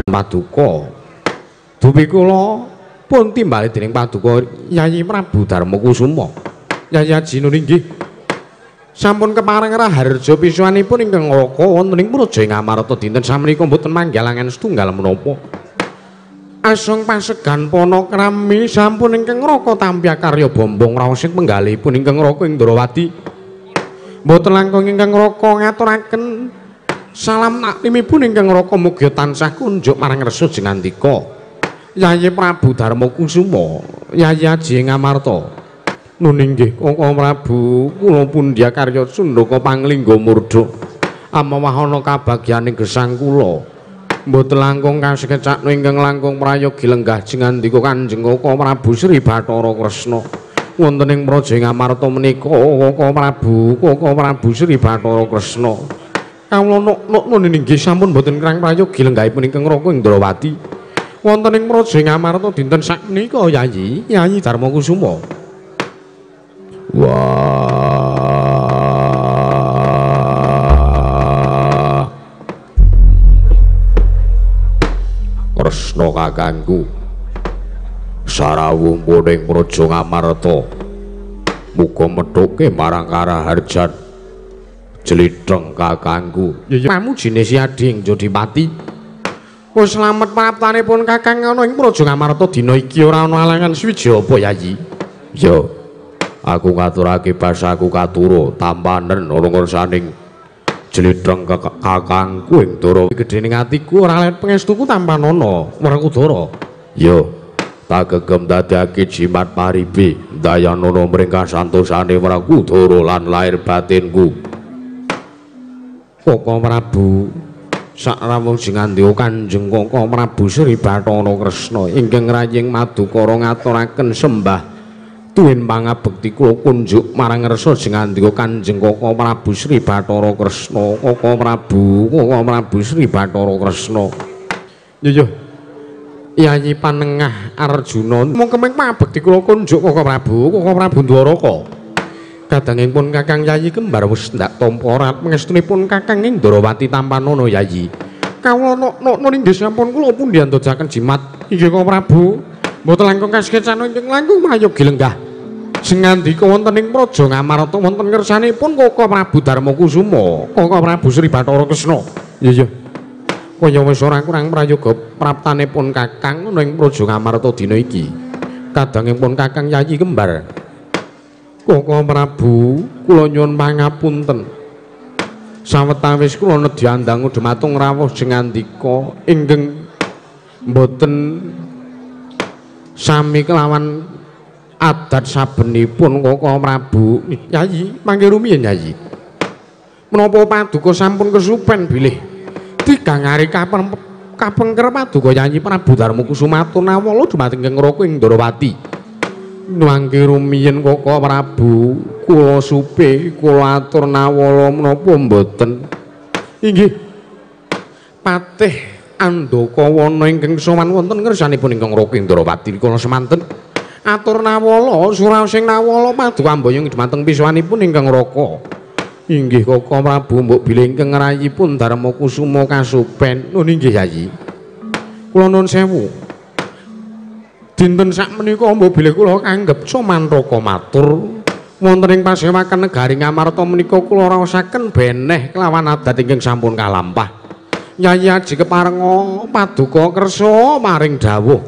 Paduka. Dupi kula pun timbali dening Paduka Yayi Prabu Darmakusuma. Yayi Aji nun inggih. Sampun kepareng raharja pisuwanipun ingkang Raka wonten ing Praja Ngamarta dinten samenika mboten manggalangan setunggal menapa. Asung pasegan panakrami sampun ingkang Raka tampi karya bombong raosing penggalihipun ingkang Raka ing Ndrawati. Mboten langkung ingkang Raka ngaturaken salam taklimipun ingkang Raka mugi tansah kunjuk marang resa jengandika. Yayi Prabu Darmakusuma, Yayi Aji Ngamarta. Nun inggih Kaka Prabu, kula pundhya karya sundaka panglingga murda. Amawahana kabagyaning gesang kula. Mboten langkung kasekecakno ingkang langkung prayogi lenggah jengandika Kanjeng Kaka Prabu Sri Bathara Kresna. Wonten ing Praja Ngamarta menika Kaka Prabu, Kaka Prabu Sri Bathara Kresna. Kawula nok-nok nun inggih sampun mboten kirang prayogi lenggahipun ingkang Raka ing Ndrawati. Wonten ing Praja Ngamarta dinten sakmenika Yayi, Yayi Darmakusuma. Wah. Kresna kakangku sarawuh ing Praja Ngamarta muga methuke marang karaharjan jlitheng kakangku. Pamujine Siading Jodipati. Wis slamet praptanipun kakang ana ing Praja Ngamarta dina iki ora ana alangan suwiji apa Yayi? Ya, aku ngaturake basaku katura tampanen ana ngersaning jlitheng kakangku ing Ndara. Gedhening atiku ora let pangestuku tampanana Werkudara. Ya, tak gegem dadekake jimat paribi dayanana mring kasantosane Werkudara lan lair batinku. Kaka Prabu sakrawuh jengandika Kanjeng Kaka Prabu Sri Bathara Kresna ingkang raying madukara ngaturaken sembah tuwin pangabekti kula kunjuk marang resa jengandika Kanjeng Kaka Prabu Sri Bathara Kresna. Kaka Prabu, Kaka Prabu Sri Bathara Kresna. Yo yo Yayi Panengah Arjuna mung kemeng pangabekti kula kunjuk Kaka Prabu, Kaka Prabu Ndwaraka. Kadangipun Kakang Yayi kembar wis ndak tampa rat pangestunipun Kakang ing Ndrawati tampanana Yayi. Kawula nok-nok inggih sampun kula pundi andojaken jimat. Inggih Kaka Prabu, mboten langkung kasekecana ingkang langkung prayogi lenggah. Sengandika wonten ing Praja Ngamarta wonten ngersanipun Kaka Prabu Darmakusuma, Kaka Prabu Sri Bathara Kresna. Iya iya. Kaya wis ora kurang prayoga praptanipun Kakang ana ing Praja Ngamarta dina iki. Kadangipun Kakang Yayi kembar. Kaka Prabu, kula nyuwun pangapunten. Sawetawis kula nedya ndangu dhumateng rawuh jengandika ingkang mboten sami kelawan adat sabenipun Kaka Prabu. Yayi, mangke rumiyin Yayi. Menapa paduka sampun kesupen bilih tigang hari kapengker paduka Yayi Prabu Darmakusuma atur nawala dhumateng Ingkang Raka ing Ndrawati. Mangke rumiyin Kaka Prabu, kula supe kula atur nawala menapa mboten. Inggih. Patih Andakawana ingkang sowan wonten ngersanipun ingkang Raka ing Ndrawati kala semanten atur nawala suraosing nawala paduka amboyong dhumateng pisuwanipun ingkang Raka. Inggih Kaka Prabu, mbok bilih ingkang ngrayipun Darmakusuma kasupen. Nun inggih Yayi. Kula nuwun sewu. Dinten sakmenika mbok bilih kula kanggep Somantraka matur wonten ing pasewakan negari Ngamarta menika kula raosaken beneh kelawan adat ingkang sampun kalampah. Yayi Aji keparenga paduka kersa maring dawuh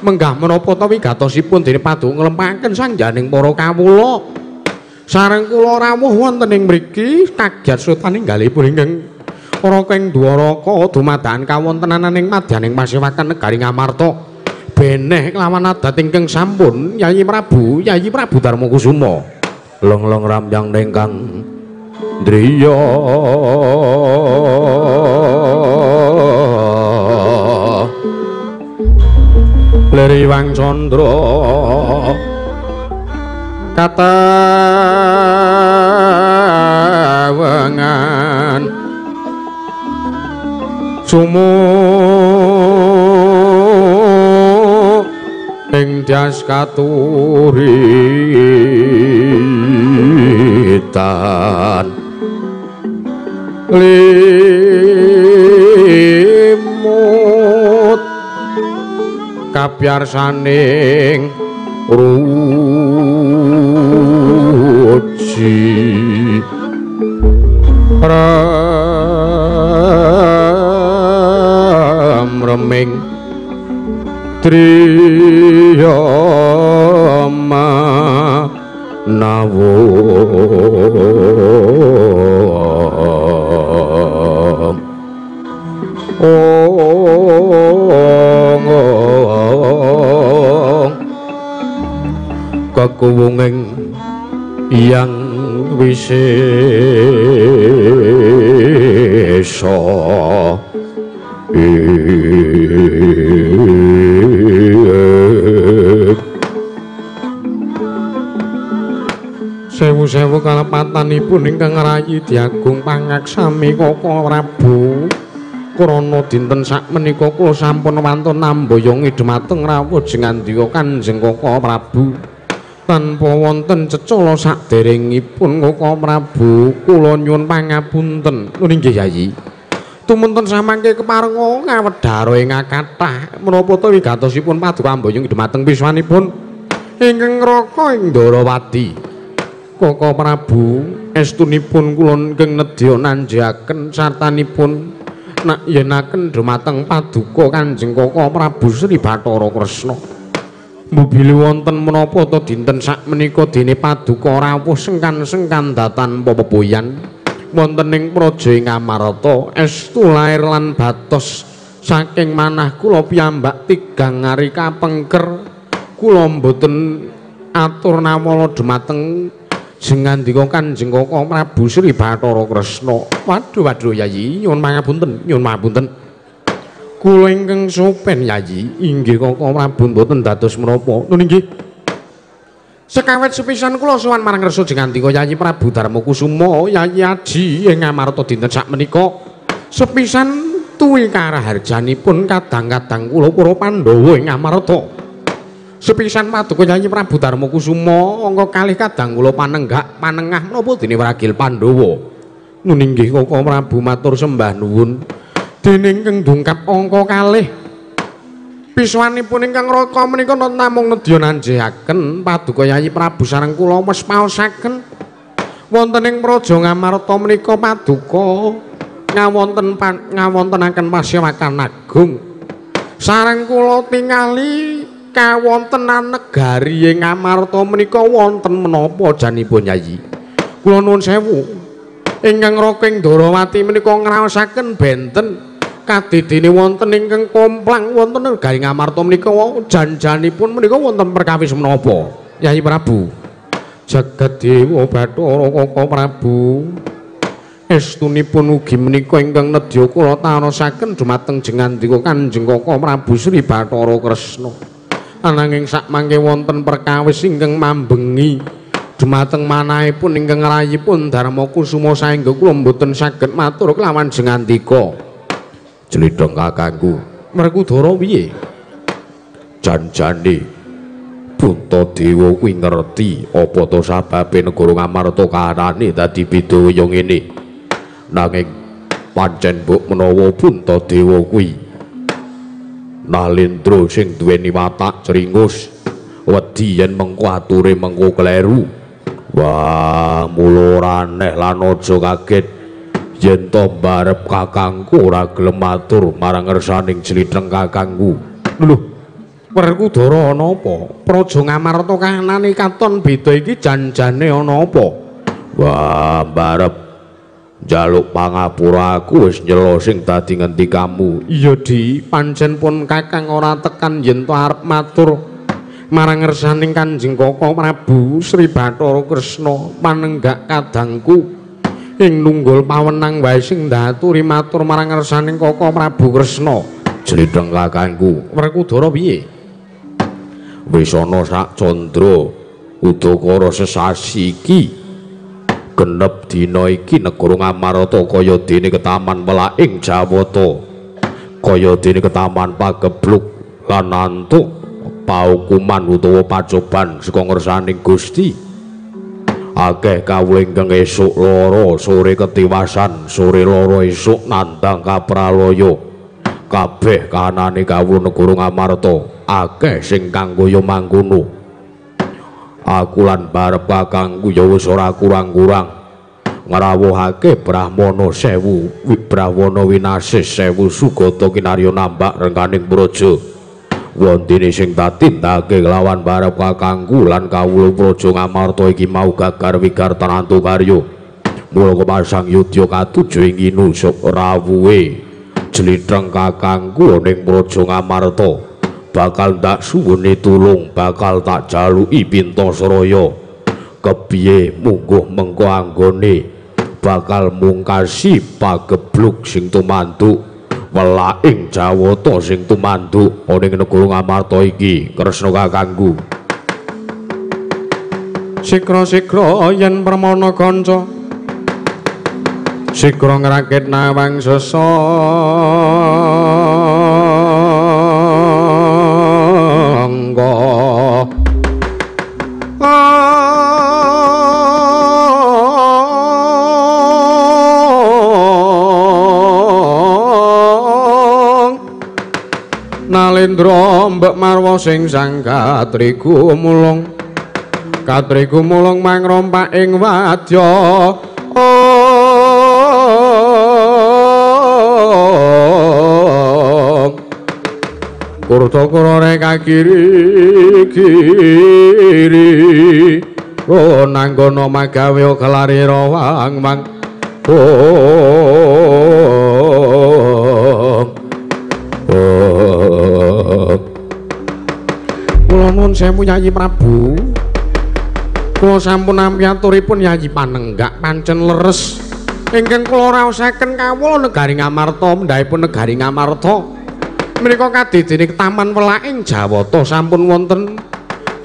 menggah menapa ta wigatosipun dene paduka nglempaken sangjaning para kawula. Sareng kula rawuh wonten ing mriki kagyat sutaninggalipun ingkang Raka ing Dwaraka dumadakan kawontenanan ing madyaning pasewakan negari Ngamarta. Beneh kelawan adat ingkang sampun Yayi Prabu, Yayi Prabu Darmakusuma. Long-long ramyang nengkang driya Leriwang candra katawengan sumu ing dyas katuritan limut kabiarsaning ruji reming triyama nawo kekuwunging yang wisesa sewu-sewu kalepatanipun ingkang rayi diagung pangaksami Koko Prabu. Krana dinten sakmenika kula sampun wantun nambayongi dhumateng rawuh jengandika Kanjeng Koko Prabu. Tanpa wonten cecala saderengipun Koko Prabu, kula nyuwun pangapunten. Nun inggih Yayi. Tumunten samangke keparenga ngawedhara ing kathah menapa ta wigatosipun paduka ambayongi dhumateng piswanipun ingkang raka ing Ndarawati. Koko Prabu, estunipun kula ingkang nedya nanjaken sartanipun nak yenaken dhumateng paduka Kanjeng Koko Prabu Sri Bathara Kresna. Mbuh wonten menapa ta dinten sakmenika dene paduka rawuh sengkan-sengkan datan pepepoyan wonten ing praja ing Amarta. Estu lair lan batos saking manah kula piyambak tigang ari kapengker. Kula mboten atur nawala dhumateng jengandika Kanjeng Koko Prabu Sri Bathara Kresna. Waduh waduh Yayi, nyuwun pangapunten, nyuwun pangapunten. Kula ingkang sopen Yayi, inggih Koko Prabu mboten dados menapa. Nun inggih. Sekawet sepisan kula sowan marang resa jengandika Yayi Prabu Darma Kusuma, Yayi Aji ing Amarta dinten sakmenika. Sepisan tuwi karaharjanipun kadang-kadang kula para Pandhawa ing Amarta. Sepisan paduka Yayi Prabu Darma Kusuma angka kalih kadang kula panenggak panengah menapa dene ragil Pandhawa. Nun inggih Koko Prabu matur sembah nuwun. Dene ingkang dongkap angka kalih piswanipun ingkang raka menika namung nedya nanjehaken paduka Yayi Prabu sareng kula mespaosaken wonten ing praja Ngamarta menika paduka ngawontenaken pasewakan agung. Sareng kula tingali kawontenan negari ing Ngamarta menika wonten menapa janipun Yayi. Kula nuwun sewu. Ingkang raka ing Ndarawati menika ngraosaken benten kadidene wonten ingkang komplang wonten negari Ngamarta menika janjanipun menika wonten perkawis menapa Yayi Prabu. Jagat Dewa Bathara Koko Prabu, estunipun ugi menika ingkang nedya kula tarosaken dumateng jengandika Kanjeng Koko Prabu Sri Bathara Kresna. Ananging sakmangke wonten perkawis ingkang mambengi dumateng manahipun ingkang rayipun Darma Kusuma saengga kula mboten saged matur kelawan jengandika. Jlidhong kakangku, Werkudara piye? Janjane Puntadewa kuwi ngerti apa to sababe negara Ngamarta kahanane dadi beda kaya ngene. Nanging pancen mbok menawa Puntadewa kuwi Nalendra sing duweni watak cringus, wedi yen mengko ature mengko kleru. Wah, mula ora aneh lan aja kaget yen to mbarep kakangku ora gelem matur marang ngersaning jlitheng kakangku. Lho, Werkudara ana apa? Praja Ngamarta kahanane katon beda iki janjane ana apa? Wah, mbarep njaluk pangapura aku wis nyela sing dadi ngendikamu. Iya Di, pancen pun kakang ora tekan yen to arep matur marang ngersaning Kanjeng Koko Prabu Sri Bathara Kresna panenggak kadangku ing nunggul pawenang wae sing ndaturi matur marang ngersaning Koko Prabu Kresna. Jlitheng kakangku, Werkudara piye? Wis ana sak candra udakara sesasi iki genep dina iki negara Ngamarta kaya dene ketaman welaking Jawata, kaya dene ketaman pagebluk lan antuk paukuman utawa pacoban saka ngersaning Gusti. Akeh kawula ingkang esuk lara, sore ketiwasan, sore lara esuk nandhang kapralaya. Kabeh kahanane kawula negara Ngamarta akeh sing kang kaya mangkono. Aku lan barep kakangku ya wis ora kurang-kurang ngrawuhake Brahmana 1000 Wibrahwana winasis 1000 sugata kinarya nambak rengkaning praja. Wondene sing tatindake kelawan barep kakangku lan kawula praja Ngamarta iki mau gagar wigartan antokarya. Mula kepasang yudya katuju ing inusuk rawuhe jlitheng kakangku ning praja Ngamarta. Bakal tak suwuni tulung, bakal tak jaluki Pintasaraya. Kepiye mungguh mengko anggone bakal mungkasi pagebluk sing tumanduk welaking Jawata sing tumanduk ana ing negara Ngamarta iki. Kresna kakangku. Sikra-sikra yen permana kanca, sikra ngrakit nawang sesangga. Nalendra mbek marwa sing sang katriku mulung, katriku mulung mangrompak ing wadya. Kurta-kura reka kiri kiri, nanggono magawe kelari rawang mang. Kula nuwun sewu Yayi Prabu, kula sampun nampi aturipun Yayi Panenggak pancen leres ingkang kula raosaken kawula negari Ngamarta, mendhahipun negari Ngamarta menika kadidene taman welaking Jawata sampun wonten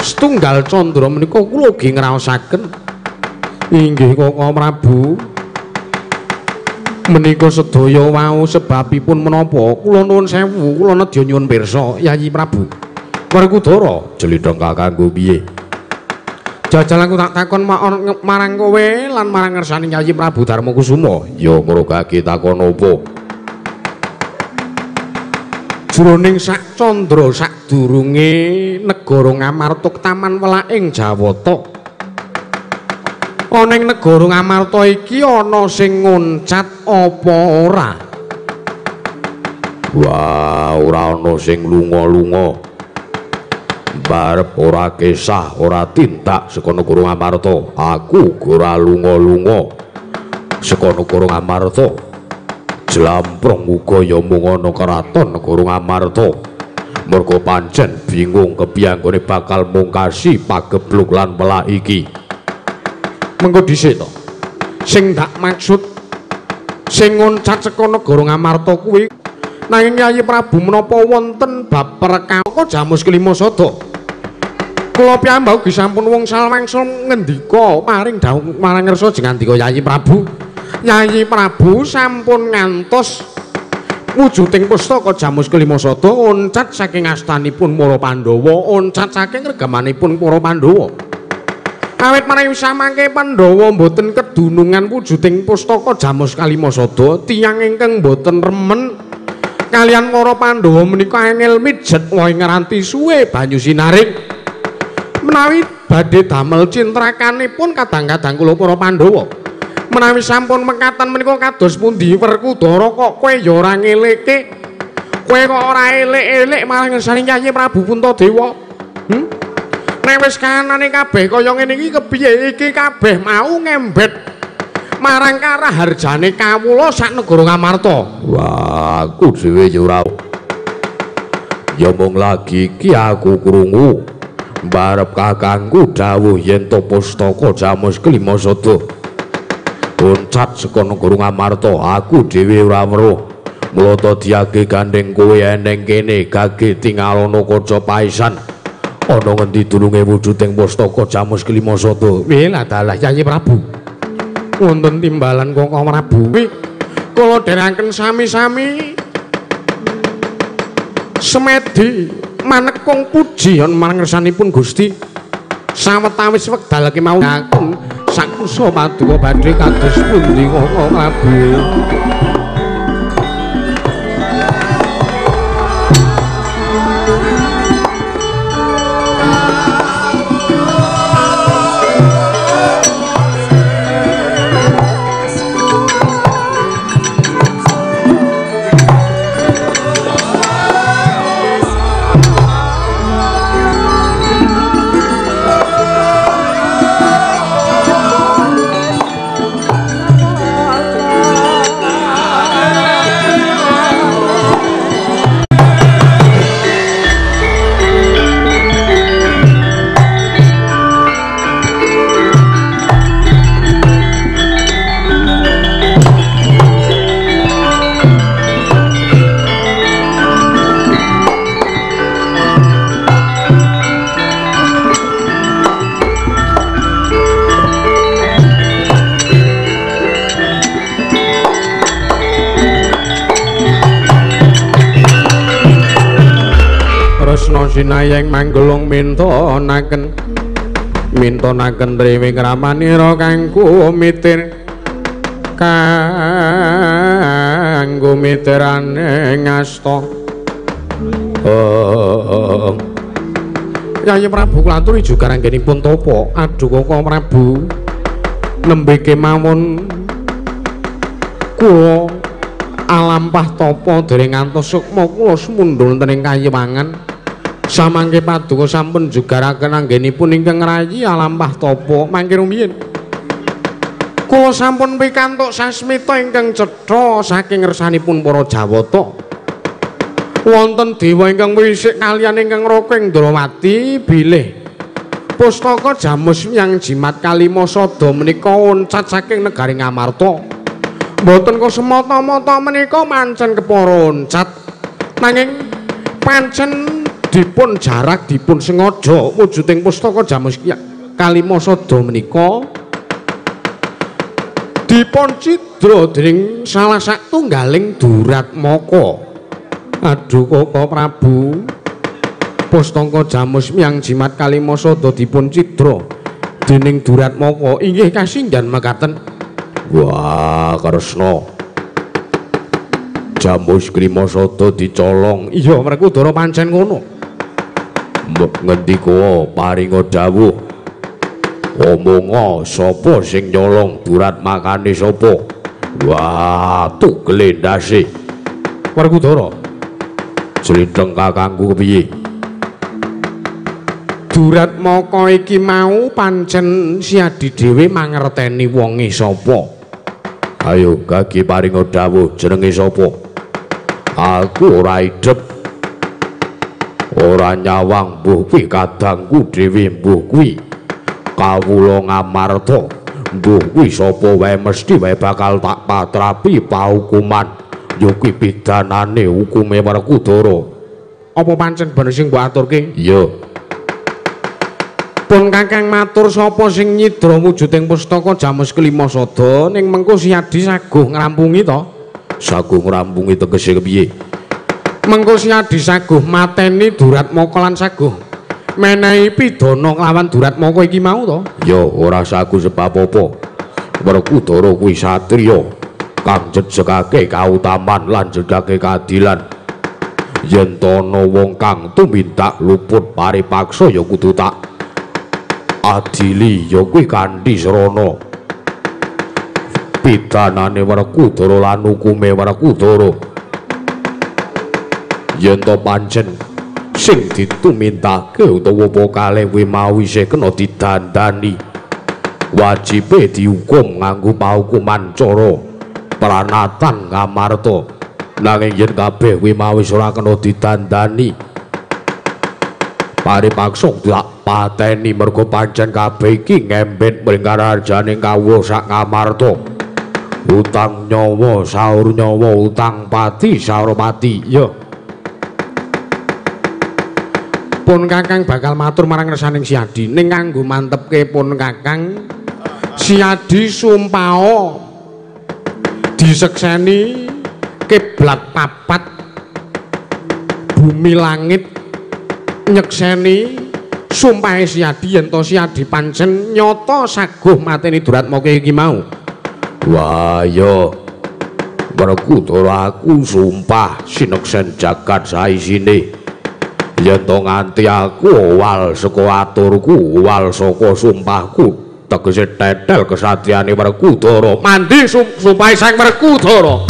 setunggal candra menika kula ugi ngraosaken. Inggih Koko Prabu, menika sedaya wau sebabipun menapa kula nuwun sewu, kula nedya nyuwun pirsa Yayi Prabu. Werkudara jlitheng kakangku piye? Jajal aku tak takon marang kowe lan marang ngersane Yayi Prabu Darmakusuma. Ya ngrogake takon apa? Jroning sak candra sadurunge negara Ngamarta taman welaking Jawata, ana ing negara Ngamarta iki ana sing nguncat apa ora? Wah, ora ana sing lunga-lunga. Barep ora kesah, ora tindak saka negara Ngamarta. Aku ora lunga-lunga saka negara Ngamarta. Jlamprong uga ya mung ana keraton negara Ngamarta. Merga pancen bingung kepiye anggone bakal mungkasi pagebluk lan welak iki. Mengko dhisik to. Sing tak maksud sing nguncat saka negara Ngamarta kuwi nanging Yayi Prabu menapa wonten bab perkara Jamus Kelima Sada. Kula piyambak ugi sampun wngsal wangsul ngendika paring dawuh marang ngersa jengandika Yayi Prabu. Yayi Prabu sampun ngantos wujuding pustaka Jamus Kelima Sada oncat saking astanipun para Pandhawa, oncat saking regemanipun para Pandhawa. Awit menawi samangke Pandhawa mboten kedunungan wujuding pustaka Jamus Kalima Sada, tiyang ingkang mboten remen kaliyan para Pandhawa menika angel mijet wae ngranti suwe banyu sinaring. Menawi badhe damel cintrakanipun kadang-kadang kula para Pandhawa, menawi sampun mekaten menika kados pundi Werkudara kok kowe ya ora ngeleke, kowe kok ora elek-elek marang ngersane Kyai Prabu Puntadewa. Nek wis kahanane kabeh kaya ngene iki kepiye iki kabeh mau ngembet marang karaharjane kawula sak negara Ngamarta. Wah, aku dhewe ya ora. Ya mung lagi iki aku krungu mbarep kakangku dawuh yen to pustaka Jamus Kelima Sada oncat saka negara Ngamarta, aku dhewe ora weruh. Mula ta diage gandeng kowe eneng kene gage tingalono kaca paisan. Ana ngendi dununge wujuding pustaka Jamus Kelima Sada? Weh dalah Yayi Prabu. Wonten timbalan Koko Prabu. Kula dherekaken sami-sami semedi manekung puji yen marang ngersanipun Gusti. Sawetawis wekdal kemawon sakusa paduka badhe kados pundi Koko Prabu. Kresna sinayeng manggelung mintonaken mintonaken triwi kramanira kanggo mitir kanggo mitirane ngasta. Yayi Prabu kula aturi juga anggenipun tapa. Aduh Koko Prabu nembe kemawon kula alampah tapa dereng ngantos sukma kula sumundhul wonten ing kayiwangan. Samangke paduka sampun jugaraken anggenipun ingkang ngrayi alampah tapa mangke rumiyin. Kula sampun pikantuk sasmita ingkang cetha saking ngersanipun para Jawata. Wonten dewa ingkang wisik kaliyan ingkang Raka Indrawati bilih pustaka Jamus Miang Jimat Kalima Sada menika oncat saking negari Ngamarta. Mboten kok semata-mata menika pancen kepara oncat, nanging pancen dipun jarak dipun sengaja wujuding pustaka Jamus Kalima Sada menika dipun cidra dening salah satunggaling Duratmaka. Aduh Koko Prabu, pustaka Jamus Miang Jimat Kalima Sada dipun cidra dening Duratmaka inggih kasinggan mekaten. Wah, Kresna, Jamus Kalima Sada dicolong. Iya, Werkudara pancen ngono. Mbok ngendika paringa dawuh, omonga sapa sing nyolong Duratmakane sapa? Wah, tugel ndase. Werkudara, jlinteng kakangku kepiye? Duratmaka iki mau pancen Siadi dhewe mangerteni wonge sapa. Ayo gagi paringa dawuh jenenge sapa? Aku ora idep, ora nyawang mbuh kuwi kadangku dhewe mbuh kuwi kawula Ngamarta mbuh kuwi sapa wae mesti wae bakal tak patrapi paukuman. Ya kuwi pidanane hukume Werkudara. Apa pancen bener sing mbok aturke? Iya. Pun kakang matur sapa sing nyidra wujuding pustaka Jamus Kalima Sada ning mengko Siadi saguh ngrampungi to? Saguh ngrampungi tegese kepiye? Mengko Siadi saguh mateni Duratmaka lan saguh menehi pidana nglawan Duratmaka iki mau to? Ya ora saguh sebab apa. Werkudara kuwi satriya kang jejegake kautaman lan jejegake keadilan. Yen ana wong kang tumindak luput paripaksa ya kudu tak adili, ya kuwi kanthi srana pidanane Werkudara lan hukume Werkudara. Yen to pancen sing ditumindakake utawa apa kalih kuwi mau isih kena didandani, wajibe dihukum nganggo paukuman cara pranatan Ngamarta. Nanging yen kabeh kuwi mau wis ora kena didandani, paripaksa tak pateni mergo pancen kabeh iki ngembet mring karajaning kawula sak Ngamarta. Utang nyawa saur nyawa, utang pati saur pati. Ya pun kakang bakal matur marang ngersaning Siadi ning kanggo mantepke pun kakang Siadi sumpao disekseni kiblat papat bumi langit nyekseni sumpahe Siadi yen to Siadi pancen nyata saguh mateni Duratmaka iki mau. Wah ya Werkudara aku sumpah sineksen jagat saisine yen to nganti aku wal saka aturku wal saka sumpahku tegese tetel kesatriane Werkudara. Mandi sumpahe Sang Werkudara.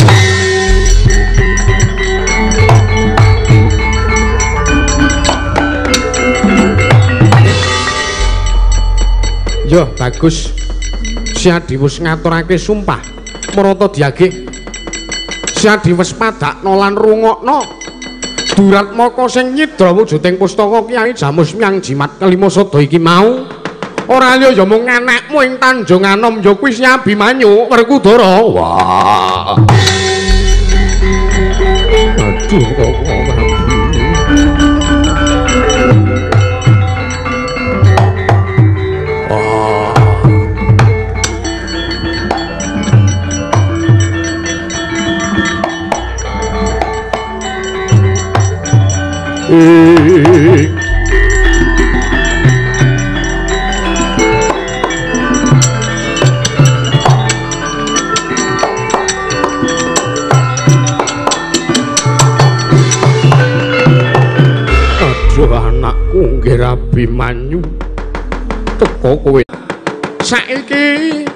Yo bagus. Siadi wis ngaturake sumpah marata diagih. Siadi wis padakno lan rungokno Duratmaka sing nyidra wujuding pustaka Kyai Jamus Miang Jimat Kalima Sada iki mau ora liya ya mung anakmu ing Tanjung Anom ya kuwi si Abimanyu Werkudara. Wah. Aduh kok Aduh anakku nggih Abimanyu teko kowe saiki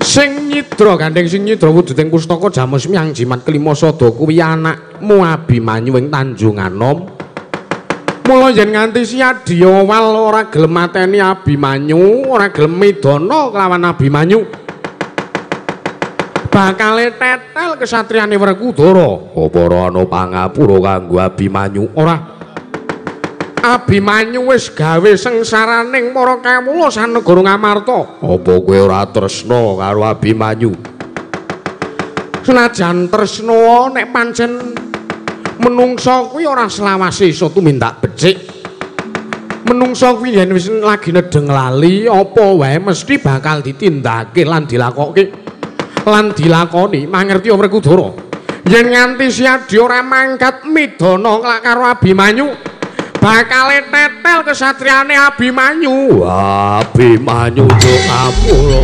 sing nyidra gandeng sing nyidra wujuding pustaka Jamus Miang Jimat Kelima Sada kuwi anakmu Abimanyu ing Tanjung Anom. Mula yen nganti Siadya Wal ora gelem mateni Abimanyu, ora gelem midana kelawan Abimanyu, bakale tetel kesatriyane Werkudara. Apa ora ana pangapura kanggo Abimanyu? Ora. Abimanyu wis gawe sengsaraning para kawula sanegara Ngamarta. Apa kowe ora tresna karo Abimanyu? Senajan tresna nek pancen menungsa kuwi ora selawase iso tumindak becik. Menungsa kuwi yen wis lagi nedeng lali apa wae mesti bakal ditindakake lan dilakokke lan dilakoni. Mangerti Werkudara? Yen nganti Siadya ora mangkat midana karo Abimanyu, bakale tetel kesatriane Abimanyu. Wah, Abimanyu yo ngapura.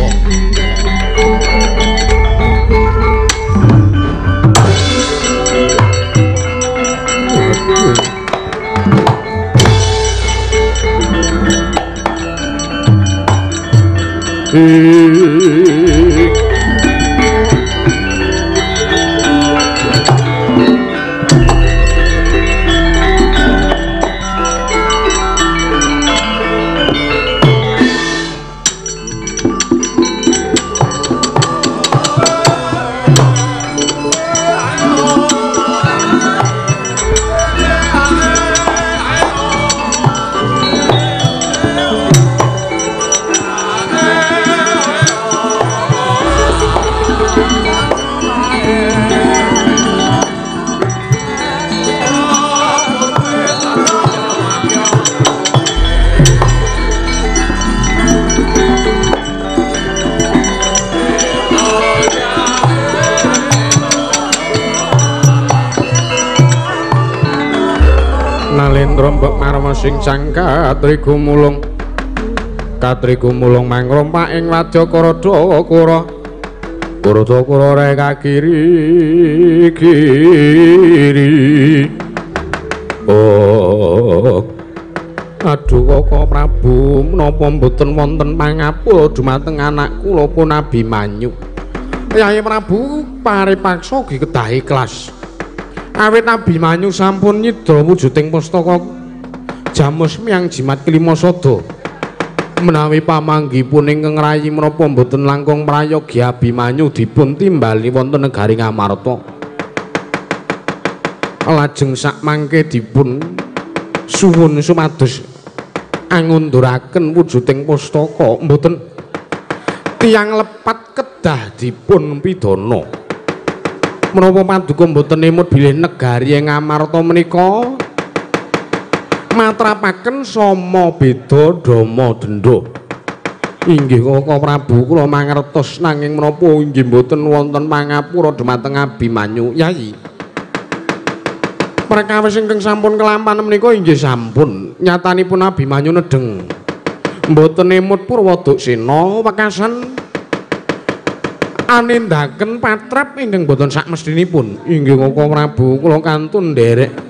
Nalendra mbok marma sing sang katriku mulung katriku mulung mangrompak ing wadya Karada Kura Karada Kura reka kiri kiri. Oh aduh Koko Prabu, menapa mboten wonten pangapura dumateng anak kula pun Abimanyu? Yai Prabu paripaksa ugi kedah ikhlas. Awit Abimanyu sampun nyidra wujuding pustaka Jamus Miang Jimat Kelima Sada. Menawi pamanggihipun ingkang rayi menapa mboten langkung prayogi Abimanyu dipun timbali wonten negari Ngamarta. Lajeng sakmangke dipun suwun supados angunduraken wujuding pustaka. Mboten, tiyang lepat kedah dipun pidana. Menapa paduka mboten emut bilih negari ing Ngamarta menika matrapaken sama beda dama denda? Inggih Koko Prabu, kula mangertos, nanging menapa inggih mboten wonten pangapura dumateng Abimanyu? Yayi, perkawis ingkang sampun kelampan menika inggih sampun nyatanipun Abimanyu nedeng mboten emut Purwaduksena wekasan anindaken patrap ingkang boten sakmestinipun. Inggih Koko Prabu, kula kantun nderek.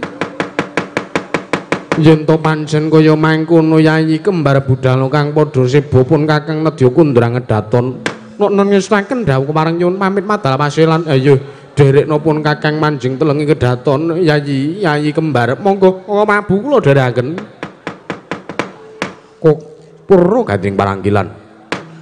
Yen to pancen kaya mangkono Yayi kembar budal kang padha seba pun Kakang nedya kundrang ngedaton. Nok nengestaken dawuh kemareng nyuwun pamit madal pasilan. Ayo derekno pun Kakang manjing telengi kedaton. Yayi, Yayi kembar, monggo Koko Prabu kula dherekaken. Kok purna gandeng paranggilan.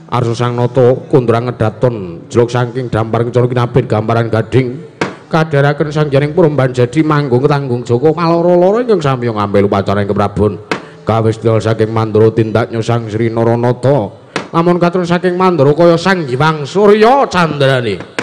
Arsa Sang Nata kundrang ngedaton jelok saking dampar kencana kinabet gambaran gading kadharaken sang jaring puremban jadi manggung ketanggung Joko paloro-loro ingkang sami ngambil upacara ing keprabon kawis saking Mandura tindaknya Sang Sri Naranata lamun katon saking Mandura kaya Sang Hyang Surya Candrane.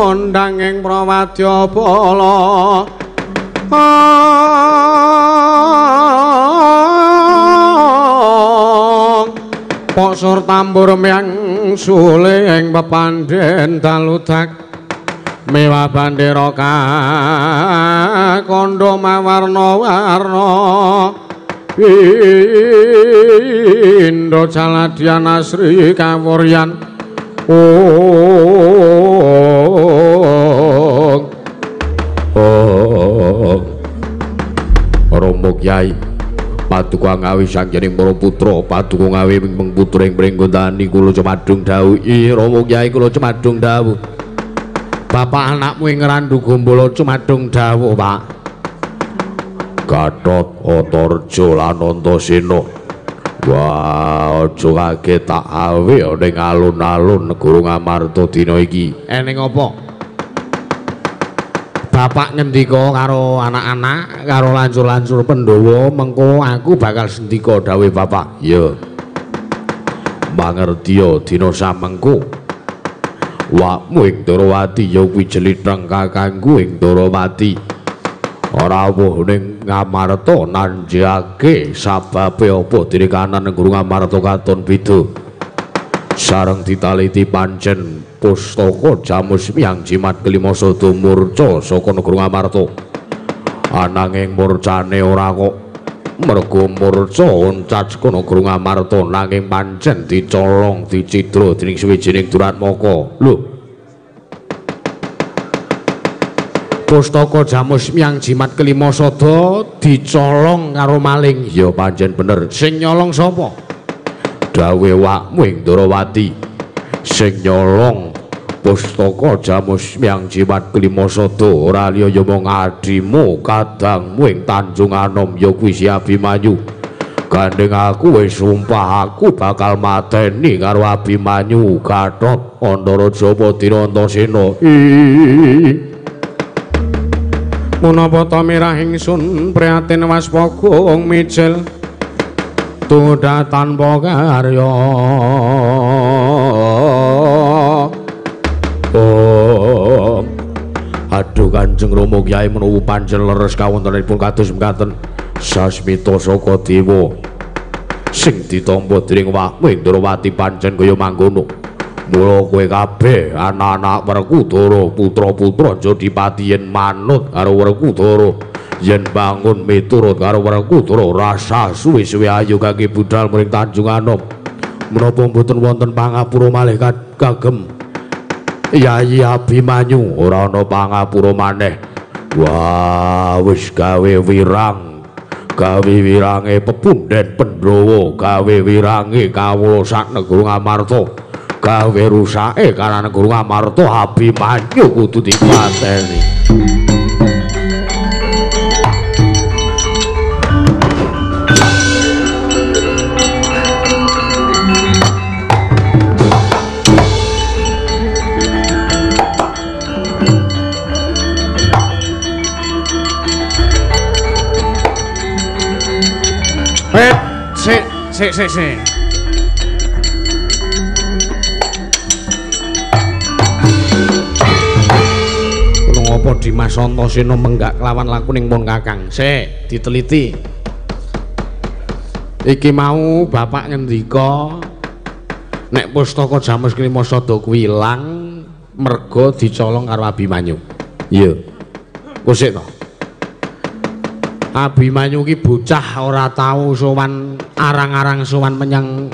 Ondanging prawadya bala Posur tambur myang suling pepandhen daludak mewah bandera kandha mawarna-warna Indo jaladian asri kawuryan. Oh, Romo Kyai paduka ngawi sanggening para putra paduka ngawi ping putra ing pringgondani kula cumadung dawuh. Romo Kyai kula cumadung dawuh. Bapak anakmu ing Randu Gombolo cumadung dawuh, Pak. Gatot Antarja lan Antasena. Wah, aja kaget tak awe ning alun-alun negara Ngamarta dina iki. Eneng apa? Bapak ngendika karo anak-anak, karo lancur-lancur Pandhawa, mengko aku bakal sendika dawuh bapak. Iya. Mangertiya dina samengko. Wakmu ing Darawati ya kuwi jeliteng kakangku ing Darawati. Rawuh ning Ngamarta nanjake sababe apa dene kanan negara Ngamarta katon beda. Sareng ditaliti pancen pustaka Jamus Miang Jimat Kelima Sada murca saka negara Ngamarta. Ananging murcane ora kok mergo murca oncat saka negara Ngamarta nanging pancen dicolong dicidra dening suwijining Duratmaka. Lho, pustaka Jamus Miang Jimat Kelima Sada dicolong karo maling. Ya pancen bener. Sing nyolong sapa? Dawuhe wakmu ing Darawati. Sing nyolong pustaka Jamus Miang Jimat Kelima Sada ora liya ya mung adhimu kadangmu ing Tanjung Anom ya kuwi si Abimanyu. Gandeng aku wis sumpah aku bakal mateni karo Abimanyu Gatot Antaraja Padira Antasena. Punapa ta mirah ingsun prihatin waspaga mijil tudha tanpa karya. Oh. Aduh Kanjeng Rama Kyai menawa pancen leres kawontenanipun kados mekaten sasmita saka dewa sing ditampa dening Wendrawati pancen kaya mangkono. Mula kowe kabeh anak-anak Werkudara, putra-putra Jodipati yen manut karo Werkudara, yen bangun miturut karo Werkudara, rasa suwe-suwe ayo kangge budal mring Tanjung Anom. Menapa mboten wonten pangapura malih kagem Yayi Abimanyu? Ora ana pangapura maneh. Wah, wis gawe wirang. Gawe wirange pepunden Pandhawa, gawe wirange kawula sak negara Ngamarta. Gawe rusake karana negara Ngamarta, Abimanyu kudu dipateni. Sik, sik, sik, sik. Apa Dimas Antasena menggak kelawan lakuning pun Kakang? Sik, diteliti. Iki mau bapak ngendika nek pustaka Jamus Klima Sada kuwi ilang merga dicolong karo Abimanyu. Iya. Kosik to. Abimanyu ki bocah ora tau sowan arang-arang sowan menyang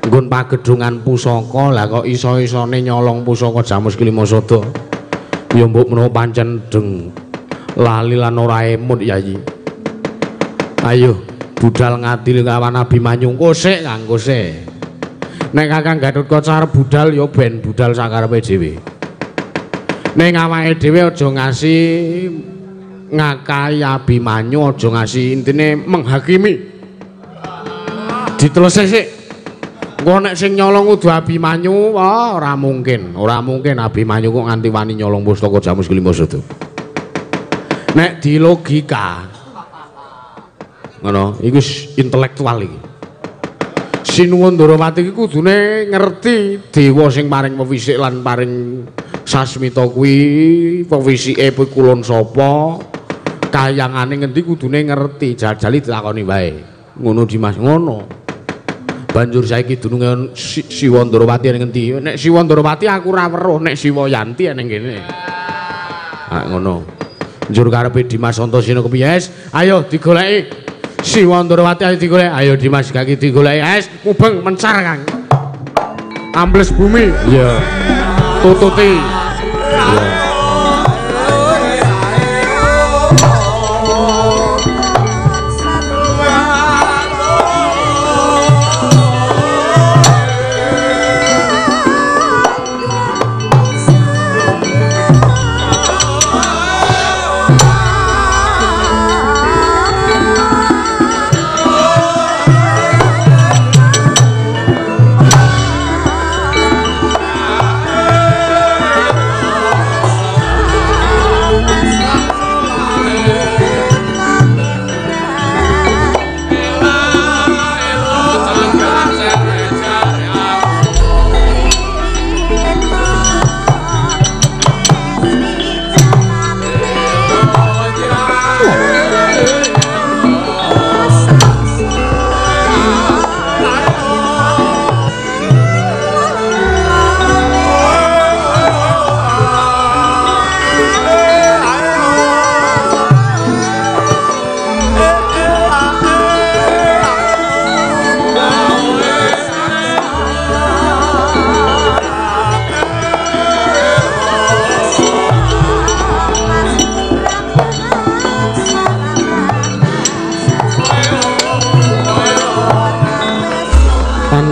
nggon pagedhungan pusaka, lah kok iso-isone nyolong pusaka Jamus Klima Sada. Ya mbok menawa pancen deng lali lan ora emut Yayi. Ayo budal ngadil kawan Abimanyu. Kosik Kang, kosik. Nek Kakang Gatotkaca arep budal ya ben budal sakarepe dhewe. Ning awake dhewe aja ngasih ngakai Abimanyu, aja ngasih intine menghakimi. Ditelese sik. Engko nek sing nyolong kudu Abimanyu, wah ora mungkin. Ora mungkin Abimanyu kok nganti wani nyolong pustaka Jamus Klima Sada. Nek di logika ngono, iku intelektual iki. Sinuwun Ndorowati iki kudune ngerti dewa sing paring pewisik lan paring sasmita kuwi pewisike pikulun sapa, kayangane ngendi kudune ngerti, jajali ditakoni wae. Ngono Dimas, ngono. Banjur saiki dununge Siwa Ndorowati ning ngendi? Nek Siwa Ndorowati aku ora weruh, nek Siwa Yanti ning kene. Ah ngono. Njur karepe Dimas Antasena kepiye? Ayo digoleki. Siwa Ndorowati ayo digoleki. Ayo Dimas kaki digoleki. Es mubeng mencar Kang. Ambles bumi. Iya. Tututi. Iya.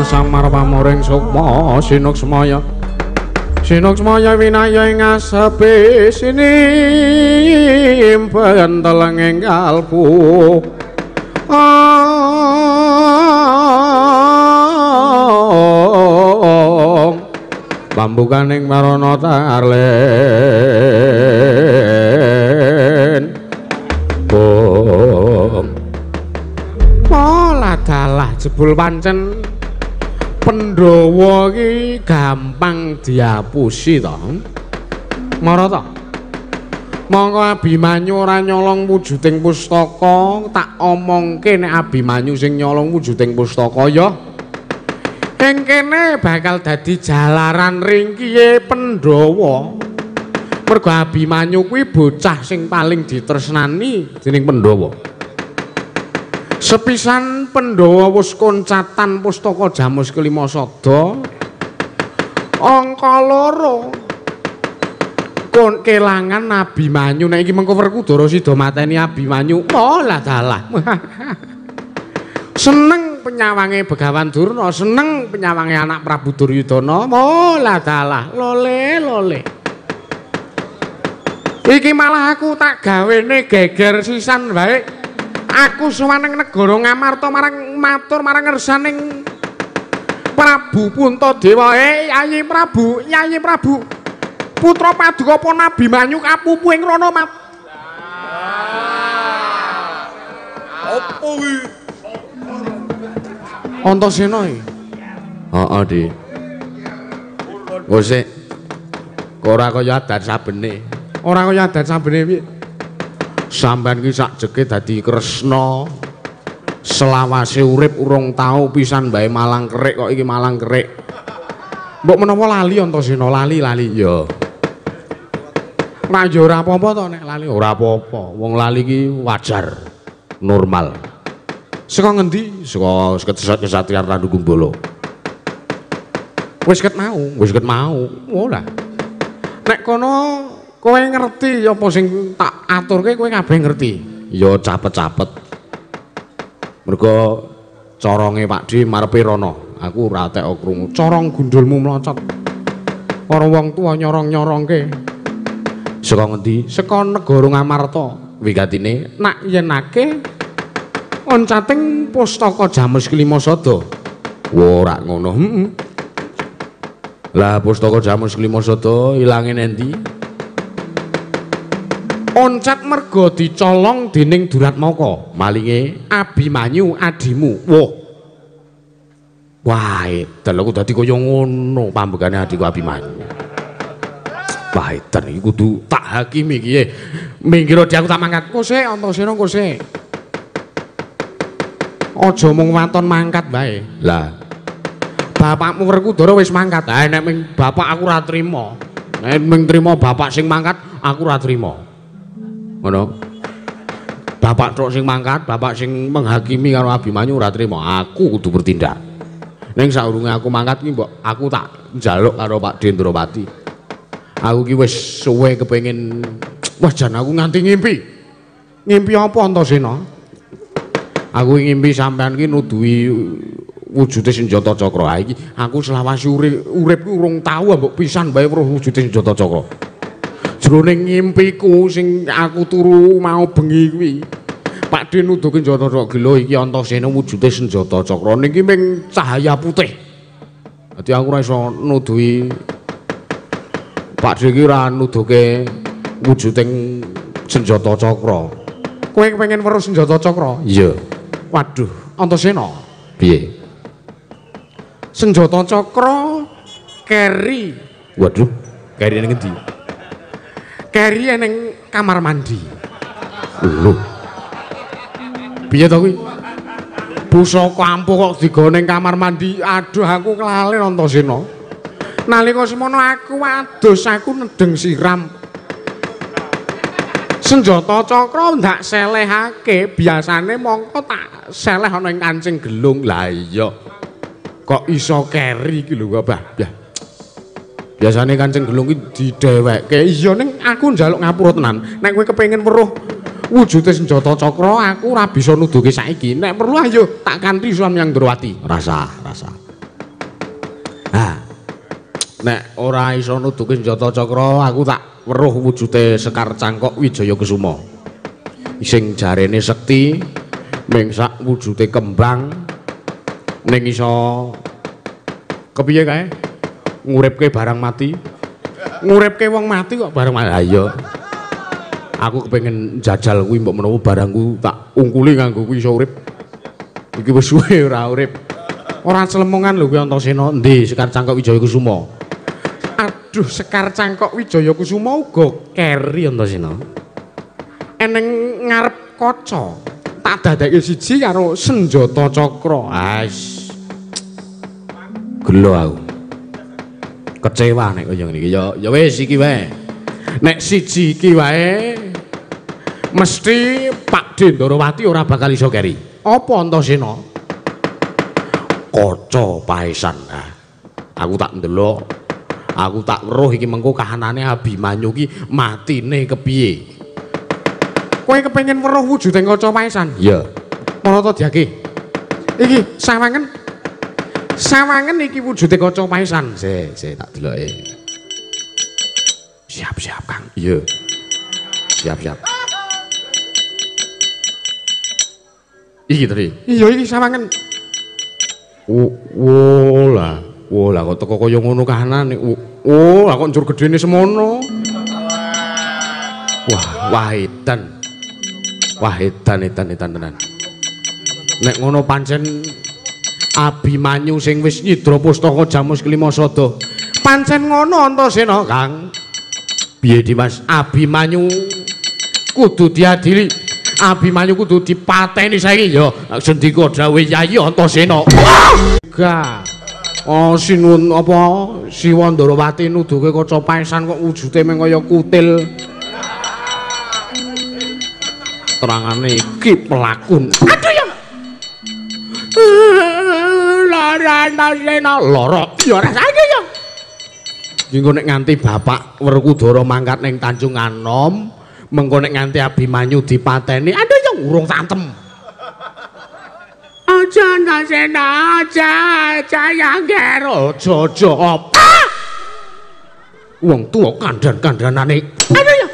Samar pamoring sukma sinuksmaya sinuksmaya winaya ing asepe sinimpen telenging kalbu pambukaning marana tarling. Jebul pancen Pandhawa iki gampang diapusi to. Mara to? Mongko Abimanyu ora nyolong wujuding pustaka, tak omongke nek Abimanyu sing nyolong wujuding pustaka ya. Ing kene bakal dadi jalaran ringkihe Pandhawa. Mergo Abimanyu kuwi bocah sing paling ditresnani dening Pandhawa. Sepisan Pandhawa wis koncatan pustaka Jamus kelima sada. Angka loro kon kelangan Abimanyu. Nek iki mengko Werkudara sida mateni Abimanyu. Oh lah dalah. Seneng penyawange Begawan Durna, seneng penyawange anak Prabu Duryudana. Oh lah dalah, lole lole. Iki malah aku tak gawene geger sisan wae. Aku sowan ning negara Ngamarta marang matur marang ngersaning Prabu Puntadewa. Yayi Prabu, Yayi Prabu. Putra Paduka Abimanyu kapupu ing rono mat. Apa kuwi? Antasena iki. Heeh, Dik. Wis ora kaya adat sabene. Ora kaya adat sabene piye? Sampeyan ki sakjeke dadi Kresna. Selawase urip urung tau pisan bae malang kerik kok iki malang kerik. Mbok menawa lali Antasena, lali-lali ya. Nah ya ora apa-apa to nek lali, ora apa-apa. Wong lali ki wajar, normal. Saka ngendi? Saka Kesatriyan Randu Gumbala. Wis ket mau, wis ket mau. Ora. Nek kono kowe ngerti apa sing tak aturke kowe kabeh ngerti. Ya capet-capet. Mergo coronge Pak Di marepe rono. Aku ora tek krungu. Corong gundulmu mlocot. Para wong tuwa nyorong-nyorongke. Saka ngendi? Saka negara Ngamarta. Wigatine nak yenake oncating pustaka Jamus kelima sada. Ora ngono. Heeh. Lah pustaka Jamus kelima sada ilange nendi? Oncat merga dicolong dening Duratmaka. Malinge Abimanyu adimu. Wah. Wah, edan aku dadi kaya ngono pambekane adikku Abimanyu. Wah, edan iki kudu tak hakimi iki. Minggir aku tak mangkat. Kose Antasena kose. Aja mung waton mangkat wae. Lah, bapakmu Werkudara wis mangkat. Ha nek ming bapak aku ora trima. Nek ming trima bapak sing mangkat, aku ora trima. Ngono. Bapak tok sing mangkat, bapak sing menghakimi karo Abimanyu ora trima. Aku kudu bertindak. Ning saurunge aku mangkat ki mbok aku tak njaluk karo Pak Dendropati. Aku ki wis suwe kepengin wah jan aku nganti ngimpi. Ngimpi apa Antasena? Aku ngimpi sampean ki nuduhi wujude senjata cakra. Ha iki aku selawase urip ku urung tau mbok pisan bae weruh wujude senjata cakra. Jroning ngimpiku sing aku turu mau bengi kuwi, Pak De nuduhke senjata cakra. Gelo iki Antasena wujude senjata cakra niki ming cahaya putih. Dadi aku ora iso nuduhi Pak De iki ora nuduhke wujuding senjata cakra. Kowe pengen weruh senjata cakra? Iya. Waduh, Antasena. Piye? Senjata cakra keri. Waduh, keri ning ngendi? Keri ning kamar mandi. Lho. Piye to kuwi? Pusaka ampuh kok digawa ning kamar mandi. Aduh, aku kelalen Antasena. Nalika semono aku adus, aku nedeng siram. Senjata cakra ndak selehake, biasane mongko tak seleh ana ing kancing gelung. Lah iya. Kok iso keri iki lho, Mbah. Biasane kancing gelung iki didhewekke. Iya ning aku njaluk ngapura tenan. Nek kowe kepengin weruh wujude senjata cakra, aku ora bisa nuduhke saiki. Nek perlu ayo tak kanthi suwan Yang Ndrawati. Rasa, rasa. Ha. Nek ora iso nuduhke senjata cakra, aku tak weruh wujude Sekar Cangkok Wijaya Kesuma. Sing jarene sekti ming sak wujude kembang ning iso kepiye kae? Nguripke barang mati. Nguripke wong mati kok barang mati. Ha iya. Aku kepengin jajal kuwi mbok menawa barangku tak ungkuli nganggo kuwi iso urip. Iki wis suwe ora urip. Ora clemongan lho kuwi Antasena. Endi Sekar Cangkok Wijaya Kusuma? Aduh, Sekar Cangkok Wijaya Kusuma uga keri Antasena. Eneng ngarep kaca. Tak dadekke siji karo senjata cakra. Ais. Gelo aku. Kecewa nek kaya ngene iki. Ya wis iki wae. Nek siji iki wae mesti Pak Dendarawati ora bakal iso keri. Apa Antasena? Kaca paesan. Aku tak ndelok. Aku tak weruh iki mengko kahanane Abimanyu ki matine kepiye. Kowe kepengin weruh wujude kaca paesan? Iya. Marata diake. Iki sawangen. Sawangen iki wujude kaca paesan. Sik, sik tak deloke. Siap-siap, Kang. Iya. Siap-siap. Iki tadi. Iya iki sawangen. Oh lah, oh lah kok teko kaya ngono kahanane. Oh lah kok njur gedene semono. Wah, wah edan. Wah edan edan edan tenan. Nek ngono pancen Abimanyu sing wis nyidra pustaka Jamus Kelima Sada. Pancen ngono Antasena, Kang. Piye Dimas? Abimanyu kudu diadili. Abimanyu kudu dipateni saiki ya. Sendika dawuh Yayi Antasena. Wah! Oh sinuwun apa Siwa Ndarawati nuduhke kaca paesan kok wujude mung kaya kutil. Terangane iki pelakon. Aduh ya. Lara Antasena lara. Ya ora saiki ya. Engko nek nganti Bapak Werkudara mangkat ning Tanjung Anom, mengko nek nganti Abimanyu dipateni, aduh ya urung tantem. Aja Antasena, aja, aja yang ger, aja aja apa? Wong tuwa kandhan-kandhanane. Aduh ya.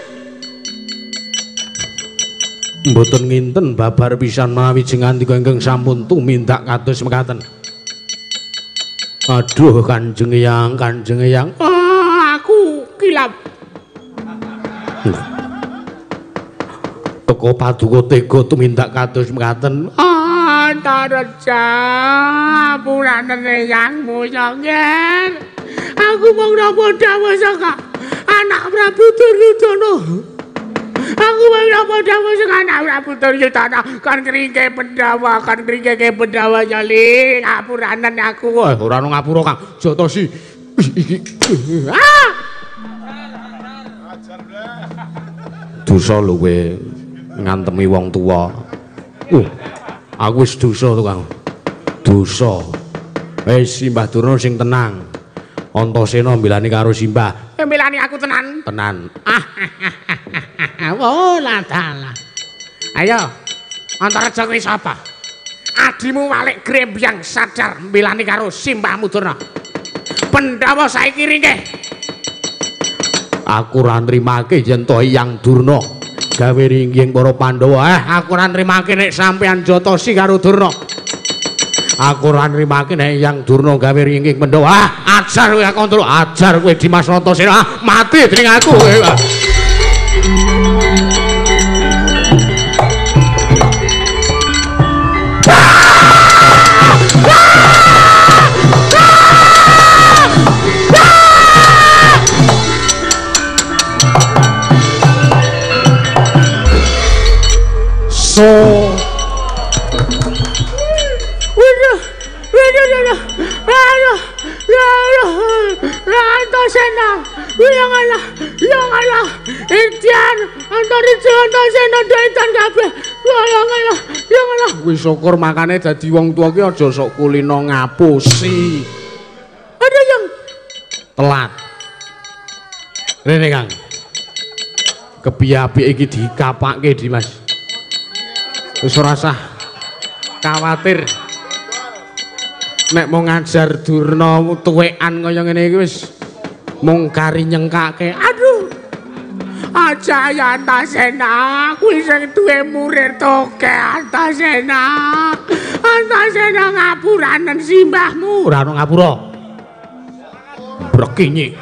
Mboten nginten babar pisan mawi jengandika ingkang sampun tumindak kados mekaten. Aduh Kanjeng Eyang, Kanjeng Eyang. Oh, aku kilap. Teko paduka tega tumindak kados mekaten. Antareja purane Eyang Mulya nggih. Aku mung napa dawuh saka anak Prabu Duryudana. Aku mung napa dawuh saka anak Prabu Duryudana kon ngringke Pandhawa, kon ngringke Pandhawa nyali ngapuranen aku. Ora ono ngapura Kang. Jatosi. Iki. Ah! Dosa lho kowe ngantemi wong tuwa. Aku wis dosa to Kang. Dosa. Wis Simbah Durna sing tenang. Antasena mbelani karo Simbah. Mbelani aku tenan. Tenan. Oh lah dalah. Ayo. Antareja kuwi sapa? Adimu Walik Grembyang sadar mbelani karo Simbahmu Durna. Pandhawa saiki ringkih. Aku ora nrimake yen to Hyang Durna gawe ringging para Pandhawa. Aku ora nrimake nek sampeyan jotosi karo Durna. Aku ora nrimake nek Hyang Durna gawe ringging Pandhawa. Ajar kowe kontrol, ajar kowe Dimas Antasena. Mati dening aku. So Antasena, ya Allah, Indian, Antareja Antasena daitan kabeh. Ya Allah, ya Allah. Wis syukur makane dadi wong tuwa ki aja sok kulino ngapusi. Ada yang telat. Rene Kang. Kepiye apike iki dikapake Dimas. Wis ora usah khawatir. Nek mau ngajar Durna tuwekan kaya ngene iki wis mung kari nyengkake. Aduh. Aja ya Antasena, kuwi sing duwe murid toke Antasena. Antasena ngapuranen simbahmu. Ora ono ngapura. Brekinyi.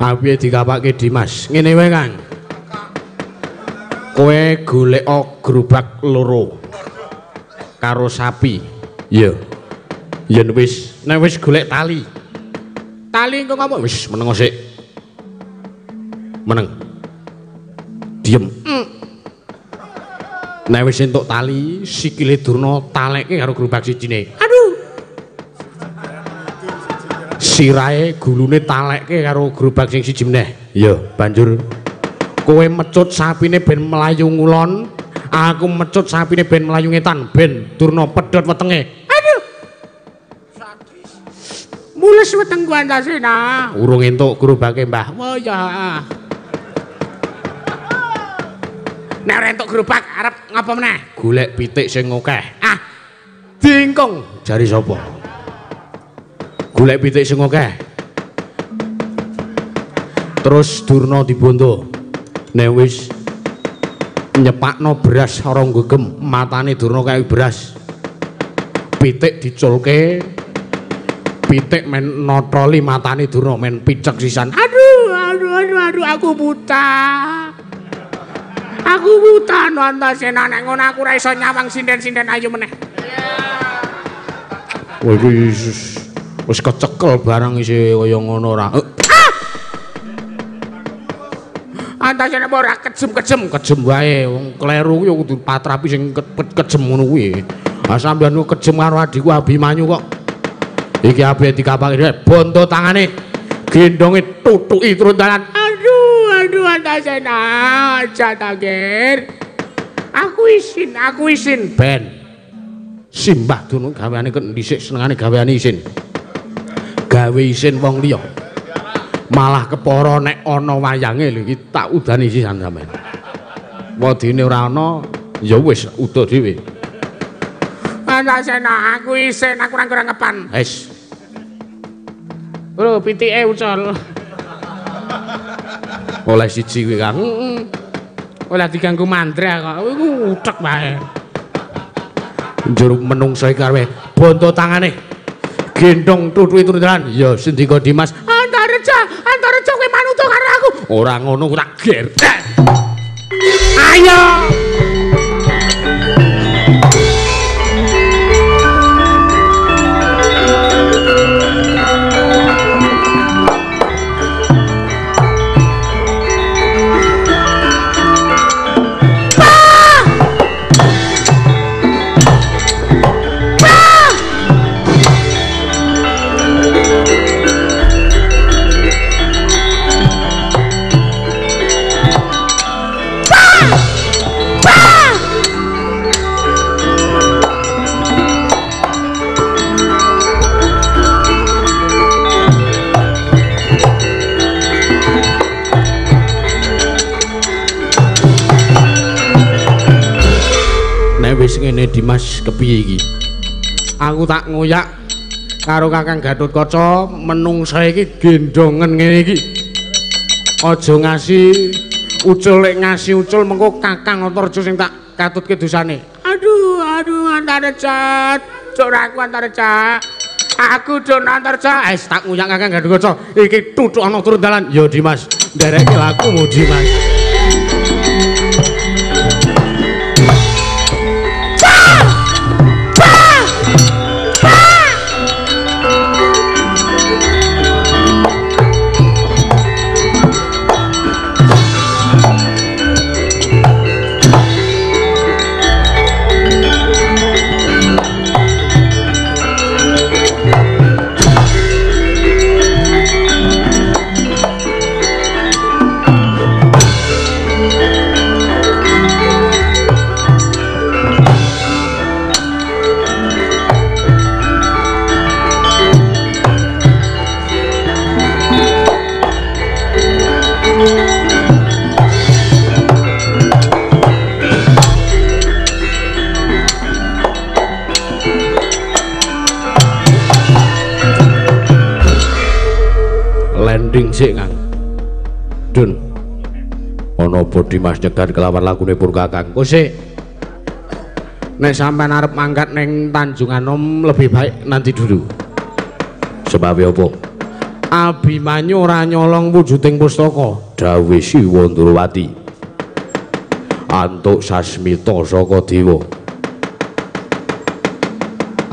Apiye dikapake Dimas? Ngene wae Kang. Kowe golek gerobak loro. karo sapi. Iya. Yen wis nek wis golek tali. Tali engko ngomong wis meneng sik. Meneng. Diem. Nek wis entuk tali, sikile Durna talekke karo gerobak sijine. Aduh. Sirahe gulune talekke karo gerobak sing siji meneh. Iya, banjur kowe mecut sapine ben mlayu ngulon, aku mecut sapine ben mlayu ngetan, ben Durna pedhot wetenge. Aduh. Sadis. Mules wetengku Antasena. Urung entuk gerobake, Mbah. Wah ya. Nek ora entuk gerobak arep ngapa meneh? Golek pitik sing akeh. Ah. Dingkung jari sapa? Golek pitik sing akeh. Terus Durna dibondo. Nek wis nyepakno beras rong gegem, matane Durna kaya beras. Pitik diculke. Pitik men notoli matane Durna men picek sisan. Aduh, aduh, aduh, aduh, aku buta. Aku buta no Antasena, nek ngono aku ora iso nyawang sinden-sinden ayu meneh. Wah iki wis kecekel barang isih kaya ngono ora. Ah! Antasena ora kejem-kejem, kejem wae wong kleru kuwi kudu patrapi sing kejem ngono kuwi. Ah sampeyan ku kejem karo adhiku Abimanyu kok. Iki abe dikapake bonto tangane gendonge tutuki turun dalan. Aduh Antasena, aja takir. Aku isin ben. Simbah Durna gaweane ket dhisik senengane gaweane isin. Gawe isin wong liya. Malah kepara nek ana wayange lho iki tak udani sisan sampean. Wedine ora ana ya wis uda dhewe. Antasena, aku isin, aku ora ngepan. Wis. Lho pitike ucul. Oleh siji kuwi Kang. Oleh diganggu mandra kok. Iku utek wae. Njur menungso iki karepe bonto tangane. Gendong tutuki turun dalan. Ya sendika Dimas. Antareja, Antareja kowe manut karo aku. Ora ngono tak gerdek. Ayo. Wis ngene Dimas kepiye iki? Aku tak ngoyak karo Kakang Gatotkaca menungsa iki gendongen ngene iki. Aja ngasi ucul, lek ngasi ucul mengko Kakang Antareja sing tak katutke dosane. Aduh, aduh Antareja, cuk aku Antareja. Aku don Antareja, wis tak ngoyak Kakang Gatotkaca. Iki tutuk ana turun dalan. Ya Dimas, nderekke lakumu Dimas. Landing sik Kang. Dun. Ana apa Dimas nyegat kelawan lakune pur Kakang? Kok sik. Nek sampean arep mangkat ning Tanjung Anom lebih baik nanti dulu. Sebabe apa? Abimanyu ora nyolong wujuding pustaka. Dawuh Siwa Ndrawati. Antuk sasmita saka dewa.